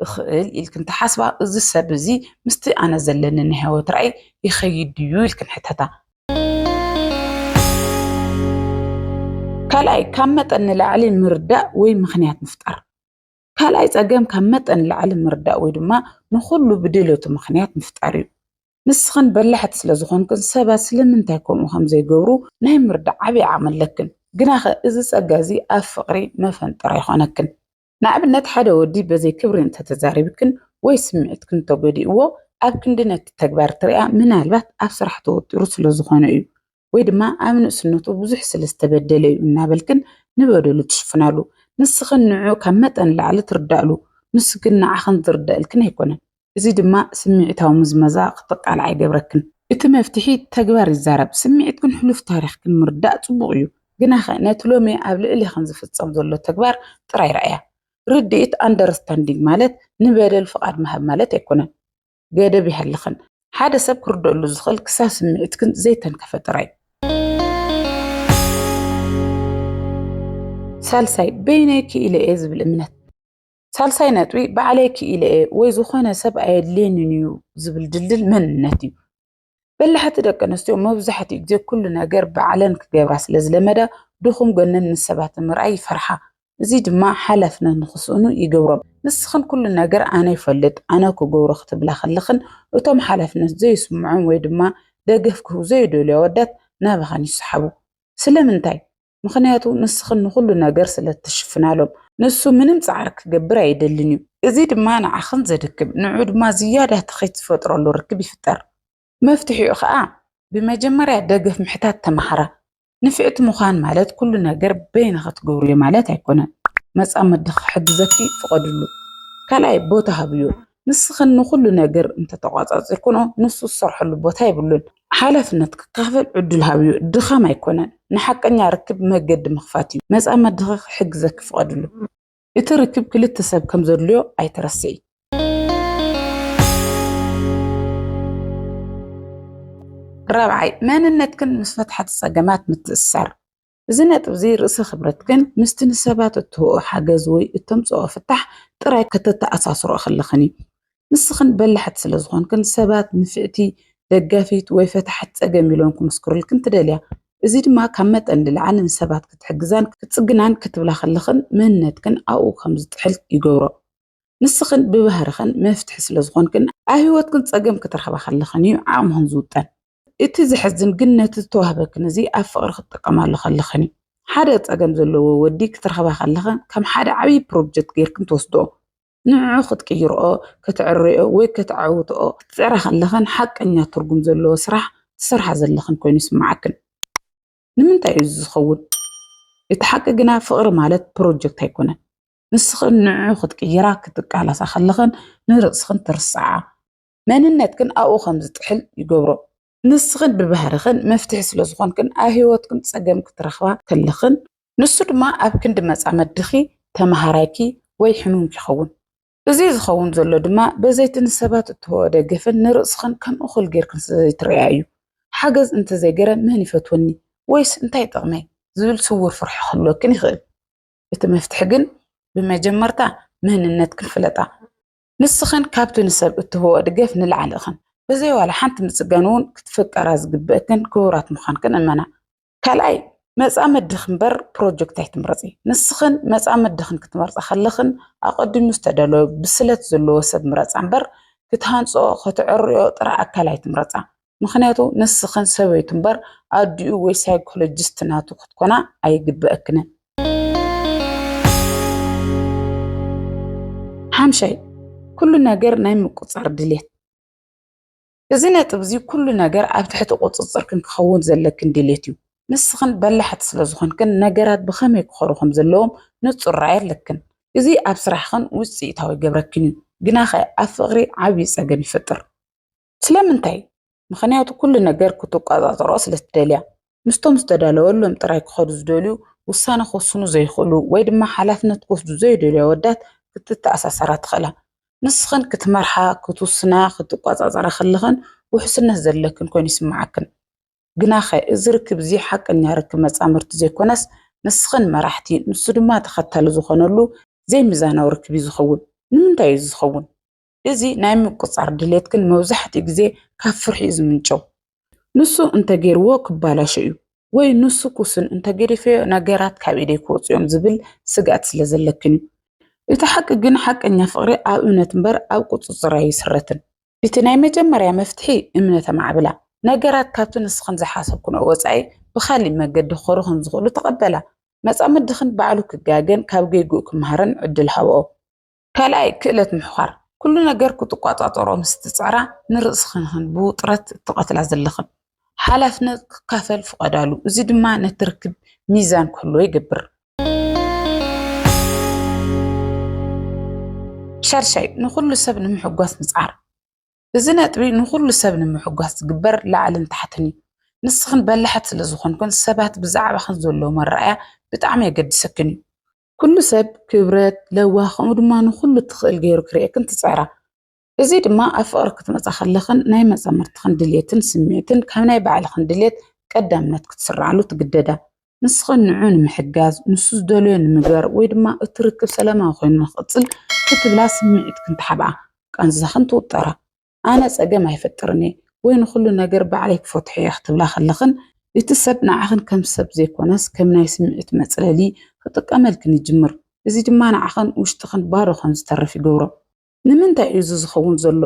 እኽእል ኢልክን ትሓስባ፣ እዚ ሰብ እዚ ምስቲ ኣነ ዘለኒ ናይ ህይወት ራእይ ይኸይድ ድዩ ኢልክን ሕተታ። ካልኣይ፣ ካብ መጠን ንላዕሊ ምርዳእ ወይ ምኽንያት ምፍጣር። ካልኣይ ጸገም፣ ካብ መጠን ንላዕሊ ምርዳእ ወይ ድማ ንኹሉ ብድልየቱ ምኽንያት ምፍጣር እዩ። ንስኽን በላሕቲ ስለ ዝኾንክን ሰባት ስለምንታይ ከምኡ ከም ዘይገብሩ ናይ ምርዳእ ዓብዪ ዓቕሚ ኣለክን። ግናኸ እዚ ጸጋ እዚ ኣብ ፍቕሪ መፈንጠር ኣይኾነክን። ንኣብነት ሓደ ወዲ በዘይ ክብሪ እንተተዛሪብክን ወይ ስምዒትክን እንተጎዲእዎ ኣብ ክንዲ ነቲ ተግባር ትሪኣ ምናልባት ኣብ ስራሕ ተወጢሩ ስለ ዝኾነ እዩ ወይ ድማ ኣብ ንእስነቱ ብዙሕ ስለ ዝተበደለ እዩ እናበልክን ንበደሉ ትሽፍናሉ። ንስኽን ንዑ ካብ መጠን ላዕሊ ትርዳእሉ፣ ንሱ ግን ንዓኽን ዝርዳእልክን ኣይኮነን። እዚ ድማ ስምዒታዊ ምዝመዛ ክትቃልዓ ይገብረክን። እቲ መፍትሒ ተግባር ይዛረብ። ስምዒትክን ሕሉፍ ታሪኽክን ምርዳእ ጽቡቕ እዩ። ግናኸ ነቲ ሎሚ ኣብ ልዕሌኽን ዝፍጸም ዘሎ ተግባር ጥራይ ረኣያ። ርድኢት፣ ኣንደርስታንዲንግ፣ ማለት ንበደል ፍቓድ ምሃብ ማለት ኣይኮነን። ገደብ ይሃልኽን። ሓደ ሰብ ክርደኣሉ ዝኽእል ክሳብ ስምዒትክን ዘይተንከፈ ጥራይ። ሳልሳይ፣ በይነይ ክኢለ እየ ዝብል እምነት። ሳልሳይ ነጥቢ፣ ባዕለይ ክኢለ እየ ወይ ዝኾነ ሰብ ኣየድልየንን እዩ ዝብል ድልድል መንነት እዩ። በላሕቲ ደቂ ኣንስትዮ መብዛሕትኡ ግዜ ኩሉ ነገር ባዕለን ክገብራ ስለ ዝለመዳ ድኹም ጎነን ንሰባት ንምርኣይ ይፈርሓ። እዚ ድማ ሓላፍነት ንኽስእኑ ይገብሮም። ንስኽን ኩሉ ነገር ኣነ ይፈልጥ፣ ኣነ ክገብሮ ክትብላ ከለኽን እቶም ሓላፍነት ዘይስምዖም ወይ ድማ ደገፍ ክህቡ ዘይደልዩ ኣወዳት ናባኻን ይሰሓቡ። ስለምንታይ? ምኽንያቱ ንስኽን ንኹሉ ነገር ስለ እትሽፍናሎም። ንሱ ምንም ጻዕሪ ክገብር ኣይደልን እዩ። እዚ ድማ ንዓኽን ዘድክም፣ ንዑ ድማ ዝያዳ ትኺት ዝፈጥረሉ ርክብ ይፍጠር። መፍትሒኡ ኸኣ ብመጀመርያ ደገፍ ምሕታት ተመሃራ። ንፍዕቲ ምዃን ማለት ኩሉ ነገር በይንኺ ትገብርዮ ማለት ኣይኮነን። መጻምድኺ ክሕግዘኪ ፍቐድሉ። ካልኣይ፣ ቦታ ሃብዮ። ንስኽን ንኹሉ ነገር እንተተቋጻጺርክንኦ ንሱ ዝሰርሐሉ ቦታ የብሉን። ሓላፍነት ክካፈል ዕድል ሃብዮ። ድኻም ኣይኮነን፣ ንሓቀኛ ርክብ መገዲ ምኽፋት እዩ። መጻምድኺ ክሕግዘኪ ፍቐድሉ። እቲ ርክብ ክልተ ሰብ ከም ዘድልዮ ኣይትረስዒ። ራብዓይ፣ መንነትክን ምስ ፈትሓቲ ጸገማት ምትእስሳር። እዚ ነጥቢ እዚ ርእሰ ክብረትክን ምስቲ ንሰባት እትህቦ ሓገዝ ወይ እተምጽኦ ፍታሕ ጥራይ ከተተኣሳስርኦ ከለኽን እዩ። ንስኽን በላሕቲ ስለ ዝኾንክን ሰባት ንፍዕቲ፣ ደጋፊት ወይ ፈታሕቲ ጸገም ኢሎም ክምስክሩልክን ትደልያ። እዚ ድማ ካብ መጠን ንላዕሊ ንሰባት ክትሕግዛን ክትጽግናን ክትብላ ከለኽን መንነትክን ኣብኡ ከም ዝጥሕል ይገብሮ። ንስኽን ብባህርኽን መፍትሒ ስለ ዝኾንክን ኣብ ህይወትክን ጸገም ክትረኽባ ከለኽን እዩ ዓቕምኽን ዝውጠን። እቲ ዘሕዝን ግን ነቲ ዝተዋህበክን እዚ ኣብ ፍቕሪ ክትጥቀማሉ ከለኽን እዩ። ሓደ ጸገም ዘለዎ ወዲ ክትረኽባ ከለኽን ከም ሓደ ዓብዪ ፕሮጀክት ጌርክን ትወስድኦ። ንዕዑ ክትቅይርኦ፣ ከተዕርዮ ወይ ከተዓውትኦ ክትጽዕራ ከለኽን ሓቀኛ ትርጉም ዘለዎ ስራሕ ትሰርሓ ዘለኽን ኮይኑ ይስምዓክን። ንምንታይ እዩ እዚ ዝኸውን? እቲ ሓቂ ግና ፍቕሪ ማለት ፕሮጀክት ኣይኮነን። ንስኽን ንዕዑ ክትቅይራ ክትቃላሳ ከለኽን ንርእስኽን ትርስዓ። መንነትክን ኣብኡ ከም ዝጥሕል ይገብሮ። ንስኽን ብባህርኽን መፍትሒ ስለ ዝኾንክን ኣብ ህይወትክን ጸገም ክትረኽባ ከለኽን ንሱ ድማ ኣብ ክንዲ መጻመድኺ፣ ተመሃራይኪ ወይ ሕሙምኪ ይኸውን። እዚ ዝኸውን ዘሎ ድማ በዘይቲ ንሰባት እትህቦ ደገፍን ንርእስኽን ከም እኹል ጌርክን ስለ ዘይትርእያ እዩ። ሓገዝ እንተዘይገረ መን ይፈትወኒ ወይስ እንታይ ጥቕመይ ዝብል ስውር ፍርሒ ክህልወክን ይኽእል። እቲ መፍትሒ ግን ብመጀመርታ መንነትክን ፍለጣ። ንስኽን ካብቲ ንሰብ እትህቦ ደገፍ ንላዕሊ ኢኽን። ብዘይ ዋላ ሓንቲ ምጽጋን እውን ክትፍቀራ ዝግብእክን ክቡራት ምዃንክን እመና። ካልኣይ፣ መጻምድኺ እምበር ፕሮጀክት ኣይትምረጺ። ንስኽን መጻምድኽን ክትመርጻ ከለኽን ኣቐዲሙ ዝተዳለወ ብስለት ዘለዎ ሰብ ምረጻ እምበር ክትሃንጽኦ ከተዕርዮ ጥረ ኣካል ኣይትምረጻ። ምኽንያቱ ንስኽን ሰበይቱ እምበር ኣዲኡ ወይ ሳይኮሎጂስት ናቱ ክትኮና ኣይግብእክንን። ሓምሻይ፣ ኩሉ ነገር ናይ ምቁጻር ድሌት። እዚ ነጥቢ እዚ ኩሉ ነገር ኣብ ትሕቲ ቁጽጽርክን ክኸውን ዘለክን ድሌት እዩ። ንስኽን በላሕቲ ስለ ዝኾንክን ነገራት ብኸመይ ክኸዱ ከም ዘለዎም ንጹር ራእይ ኣለክን። እዚ ኣብ ስራሕኽን ውጽኢታዊ ይገብረክን እዩ። ግናኸ ኣብ ፍቕሪ ዓብዪ ጸገም ይፈጥር። ስለምንታይ? ምኽንያቱ ኩሉ ነገር ክትቆጻጸርኦ ስለ ትደልያ። ምስቶም ዝተዳለወሎም ጥራይ ክኸዱ ዝደልዩ፣ ውሳነ ክወስኑ ዘይኽእሉ ወይ ድማ ሓላፍነት ክወስዱ ዘይደልዩ ኣወዳት ክትተኣሳሰራ ትኽእላ። ንስኽን ክትመርሓ፣ ክትውስና፣ ክትቆጻጸራ ከለኽን ውሕስነት ዘለክን ኮይኑ ይስምዓክን። ግናኸ እዚ ርክብ እዚ ሓቀኛ ርክብ መጻምድቲ ዘይኮነስ ንስኽን መራሕቲ፣ ንሱ ድማ ተኸታሊ ዝኾነሉ ዘይሚዛናዊ ርክብ እዩ ዝኸውን። ንምንታይ እዩ ዝኸውን? እዚ ናይ ምቁጻር ድሌትክን መብዛሕትኡ ግዜ ካብ ፍርሒ እዩ ዝምንጨው። ንሱ እንተገይርዎ ክባላሾ እዩ፣ ወይ ንሱ ኩሱን እንተገዲፈዮ ነገራት ካብ ኢደይ ክወጹ እዮም ዝብል ስግኣት ስለ ዘለክን እዩ። እቲ ሓቂ ግን ሓቀኛ ፍቕሪ ኣብ እምነት እምበር ኣብ ቁጽጽር ኣይስረትን። እቲ ናይ መጀመርያ መፍትሒ እምነት ኣማዕብላ። ነገራት ካብቲ ንስኽን ዝሓሰብክንኦ ወጻኢ ብኻሊእ መገዲ ክኸዱ ከም ዝኽእሉ ተቐበላ። መጻምድኽን ባዕሉ ክጋገን ካብ ጌግኡ ክምሃርን ዕድል ሃብኦ። ካልኣይ፣ ክእለት ምሕዃር። ኩሉ ነገር ክትቋጻጸሮ ምስ ትጽዕራ፣ ንርእስኽንኽን ብውጥረት እትቐትላ ዘለኽን። ሓላፍነት ክካፈል ፍቐዳሉ። እዚ ድማ ነቲ ርክብ ሚዛን ክህልዎ ይገብር። ሻድሻይ፣ ንኹሉ ሰብ ንምሕጓስ ምጽዓር። እዚ ነጥቢ ንኹሉ ሰብ ንምሕጓስ ዝግበር ላዕልን ታሕትን እዩ። ንስኽን በላሕት ስለ ዝኾንክን ሰባት ብዛዕባኽን ዘለዎም ኣረኣእያ ብጣዕሚ የገድሰክን እዩ። ኩሉ ሰብ ክብረት፣ ለዋህ ከምኡ ድማ ንኹሉ ትኽእል ገይሩ ክርእየክን ትጽዕራ። እዚ ድማ ኣብ ፍቕሪ ክትመጻ ከለኽን ናይ መጻምድትኽን ድልየትን ስምዒትን ካብ ናይ ባዕልኽን ድልየት ቀዳምነት ክትስርዓሉ ትግደዳ። ንስኽን ንዑ ንምሕጋዝ፣ ንሱ ዝደልዮ ንምግባር ወይ ድማ እቲ ርክብ ሰላማዊ ኮይኑ ንኽቕጽል ክትብላ ስምዒትክን ትሓብኣ፣ ቃንዛኽን ትውጠራ። ኣነ ጸገም ኣይፈጥርን እየ ወይ ንኹሉ ነገር ባዕለይ ክፈትሖ እየ ክትብላ ከለኽን፣ እቲ ሰብ ንዓኽን ከም ሰብ ዘይኮነስ ከም ናይ ስምዒት መጽለሊ ክጥቀመልክን ይጅምር። እዚ ድማ ንዓኽን ውሽጥኽን ባዶ ከም ዝተርፍ ይገብሮ። ንምንታይ እዩ እዚ ዝኸውን ዘሎ?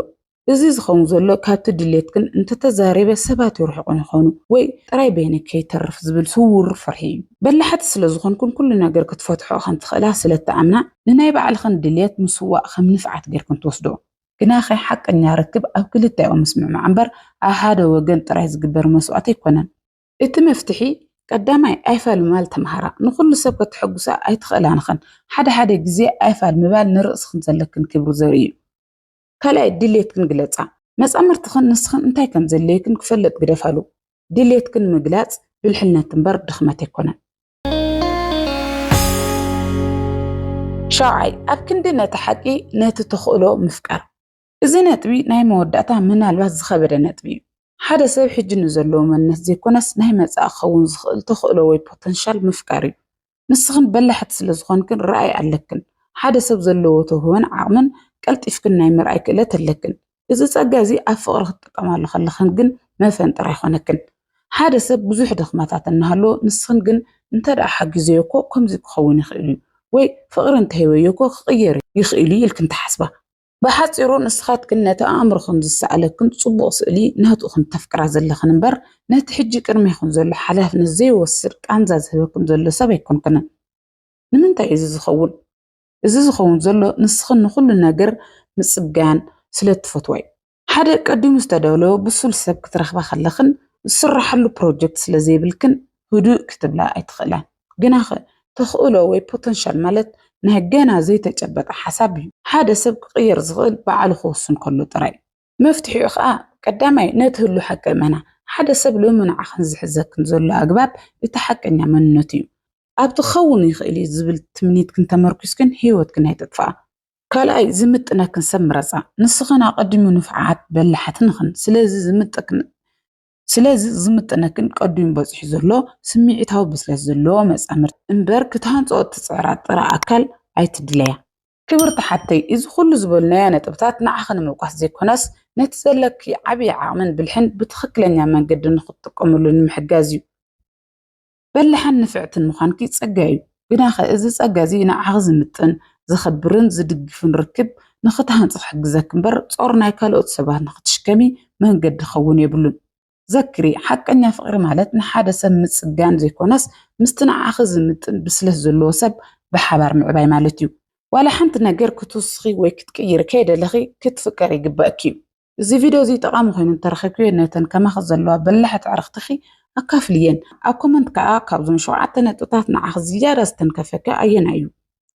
እዚ ዝኸውን ዘሎ ካብቲ ድሌትክን እንተተዛሪበ ሰባት ይርሕቑን ይኾኑ ወይ ጥራይ በይነይ ከይተርፍ ዝብል ስውር ፍርሒ እዩ። በላሕቲ ስለ ዝኾንክን ኩሉ ነገር ክትፈትሖ ከም ትኽእላ ስለ እትኣምና ንናይ ባዕልኽን ድሌት ምስዋእ ከም ንፍዓት ጌርክን ትወስዶ። ግናኸ ሓቀኛ ርክብ ኣብ ክልቲኦም ምስምዕማዕ እምበር ኣብ ሓደ ወገን ጥራይ ዝግበር መስዋእቲ ኣይኮነን። እቲ መፍትሒ ቀዳማይ ኣይፋል ምባል ተምሃራ። ንኹሉ ሰብ ከተሐጉሳ ኣይትኽእላን ኢኽን። ሓደ ሓደ ግዜ ኣይፋል ምባል ንርእስኽን ዘለክን ክብሪ ዘርኢ እዩ። ካልኣይ ድሌትክን ግለጻ። መጻምርትኽን ንስኽን እንታይ ከም ዘድልየክን ክፈልጥ ግደፋሉ። ድሌትክን ምግላጽ ብልሕነት እምበር ድኽመት ኣይኮነን። ሻውዓይ፣ ኣብ ክንዲ ነቲ ሓቂ ነቲ ተኽእሎ ምፍቃር። እዚ ነጥቢ ናይ መወዳእታ ምናልባት ዝኸበደ ነጥቢ እዩ። ሓደ ሰብ ሕጂ ንዘለዎ መንነት ዘይኮነስ ናይ መጻኢ ክኸውን ዝኽእል ተኽእሎ ወይ ፖተንሻል ምፍቃር እዩ። ንስኽን በላሕቲ ስለ ዝኾንክን ራእይ ኣለክን። ሓደ ሰብ ዘለዎ ተውህቦን ዓቕምን ቀልጢፍክን ናይ ምርኣይ ክእለት ኣለክን። እዚ ጸጋ እዚ ኣብ ፍቕሪ ክትጥቀማሉ ከለኽን ግን መፈንጠር ኣይኾነክን። ሓደ ሰብ ብዙሕ ድኽመታት እናሃለዎ ንስኽን ግን እንተ ደኣ ሓጊዘዮ እኮ ከምዚ ክኸውን ይኽእል እዩ ወይ ፍቕሪ እንተሂበዮ እኮ ክቕየር ይኽእል እዩ ኢልክን ትሓስባ። ብሓጺሩ ንስኻትክን ነቲ ኣእምሮኽን ዝሰኣለክን ጽቡቕ ስእሊ ናቱ ኢኽን ተፍቅራ ዘለኽን እምበር ነቲ ሕጂ ቅድሜኽን ዘሎ ሓላፍነት ዘይወስድ ቃንዛ ዝህበክን ዘሎ ሰብ ኣይኮንክንን። ንምንታይ እዚ ዝኸውን? እዚ ዝኸውን ዘሎ ንስኽን ንኹሉ ነገር ምጽጋን ስለ እትፈትዋ እዩ። ሓደ ቀዲሙ ዝተዳለወ ብሱል ሰብ ክትረኽባ ከለኽን ዝስረሓሉ ፕሮጀክት ስለ ዘይብልክን ህዱእ ክትብላ ኣይትኽእላን። ግናኸ ተኽእሎ ወይ ፖተንሻል ማለት ናይ ገና ዘይተጨበጠ ሓሳብ እዩ። ሓደ ሰብ ክቕየር ዝኽእል ባዕሉ ክውስን ከሎ ጥራይ። መፍትሒኡ ኸኣ ቀዳማይ ነቲ ህሉ ሓቂ እመና። ሓደ ሰብ ሎሚ ንዓኽን ዝሕዘክን ዘሎ ኣግባብ እቲ ሓቀኛ መንነቱ እዩ። ኣብቲ ክኸውን ይኽእል እዩ ዝብል ትምኒትክን ተመርኲስክን ህይወትክን ኣይተጥፍኣ። ካልኣይ ዝምጥነክን ሰብ ምረጻ። ንስኽን ኣቐዲሙ ንፍዓት በላሕትን ኢኽን። ስለዚ ዝምጥክን ስለዚ ዝምጥነክን ቀዲሙ በጺሑ ዘሎ ስምዒታዊ ብስለት ዘለዎ መጻምድቲ እምበር ክትሃንጽኦ እትጽዕራ ጥረ ኣካል ኣይትድለያ። ክብርቲ ሓብተይ፣ እዚ ኩሉ ዝበልናዮ ነጥብታት ንዓኺ ንምውቃስ ዘይኮነስ ነቲ ዘለኪ ዓብዪ ዓቕምን ብልሕን ብትኽክለኛ መንገዲ ንኽትጥቀምሉ ንምሕጋዝ እዩ። በላሕን ንፍዕትን ምዃንኪ ጸጋ እዩ። ግናኸ እዚ ጸጋ እዚ ንዓኺ ዝምጥን፣ ዘኸብርን ዝድግፍን ርክብ ንኽትሃንጺ ክሕግዘኪ እምበር ጾር ናይ ካልኦት ሰባት ንኽትሽከሚ መንገዲ ክኸውን የብሉን። ዘክሪ፣ ሓቀኛ ፍቕሪ ማለት ንሓደ ሰብ ምጽጋን ዘይኮነስ ምስቲ ንዓኺ ዝምጥን ብስለት ዘለዎ ሰብ ብሓባር ምዕባይ ማለት እዩ። ዋላ ሓንቲ ነገር ክትውስኺ ወይ ክትቅይሪ ከይደለኺ ክትፍቀሪ ይግበእኪ እዩ። እዚ ቪድዮ እዚ ጠቓሚ ኮይኑ እንተረኺብክዮ ነተን ከማኺ ዘለዋ በላሕቲ ኣዕርኽትኺ ኣካፍልየን። ኣብ ኮመንት ከኣ ካብዞም ሸውዓተ ነጥብታት ንዓኺ ዝያዳ ዝተንከፈኪ ኣየናይ እዩ?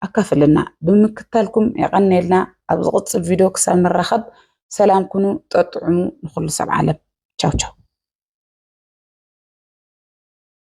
ኣካፍልና። ብምክታልኩም የቐንየልና። ኣብ ዝቕጽል ቪድዮ ክሳብ ንራኸብ ሰላም ኩኑ፣ ጠጥዑሙ ንኹሉ ሰብ ዓለም። ቻው ቻው።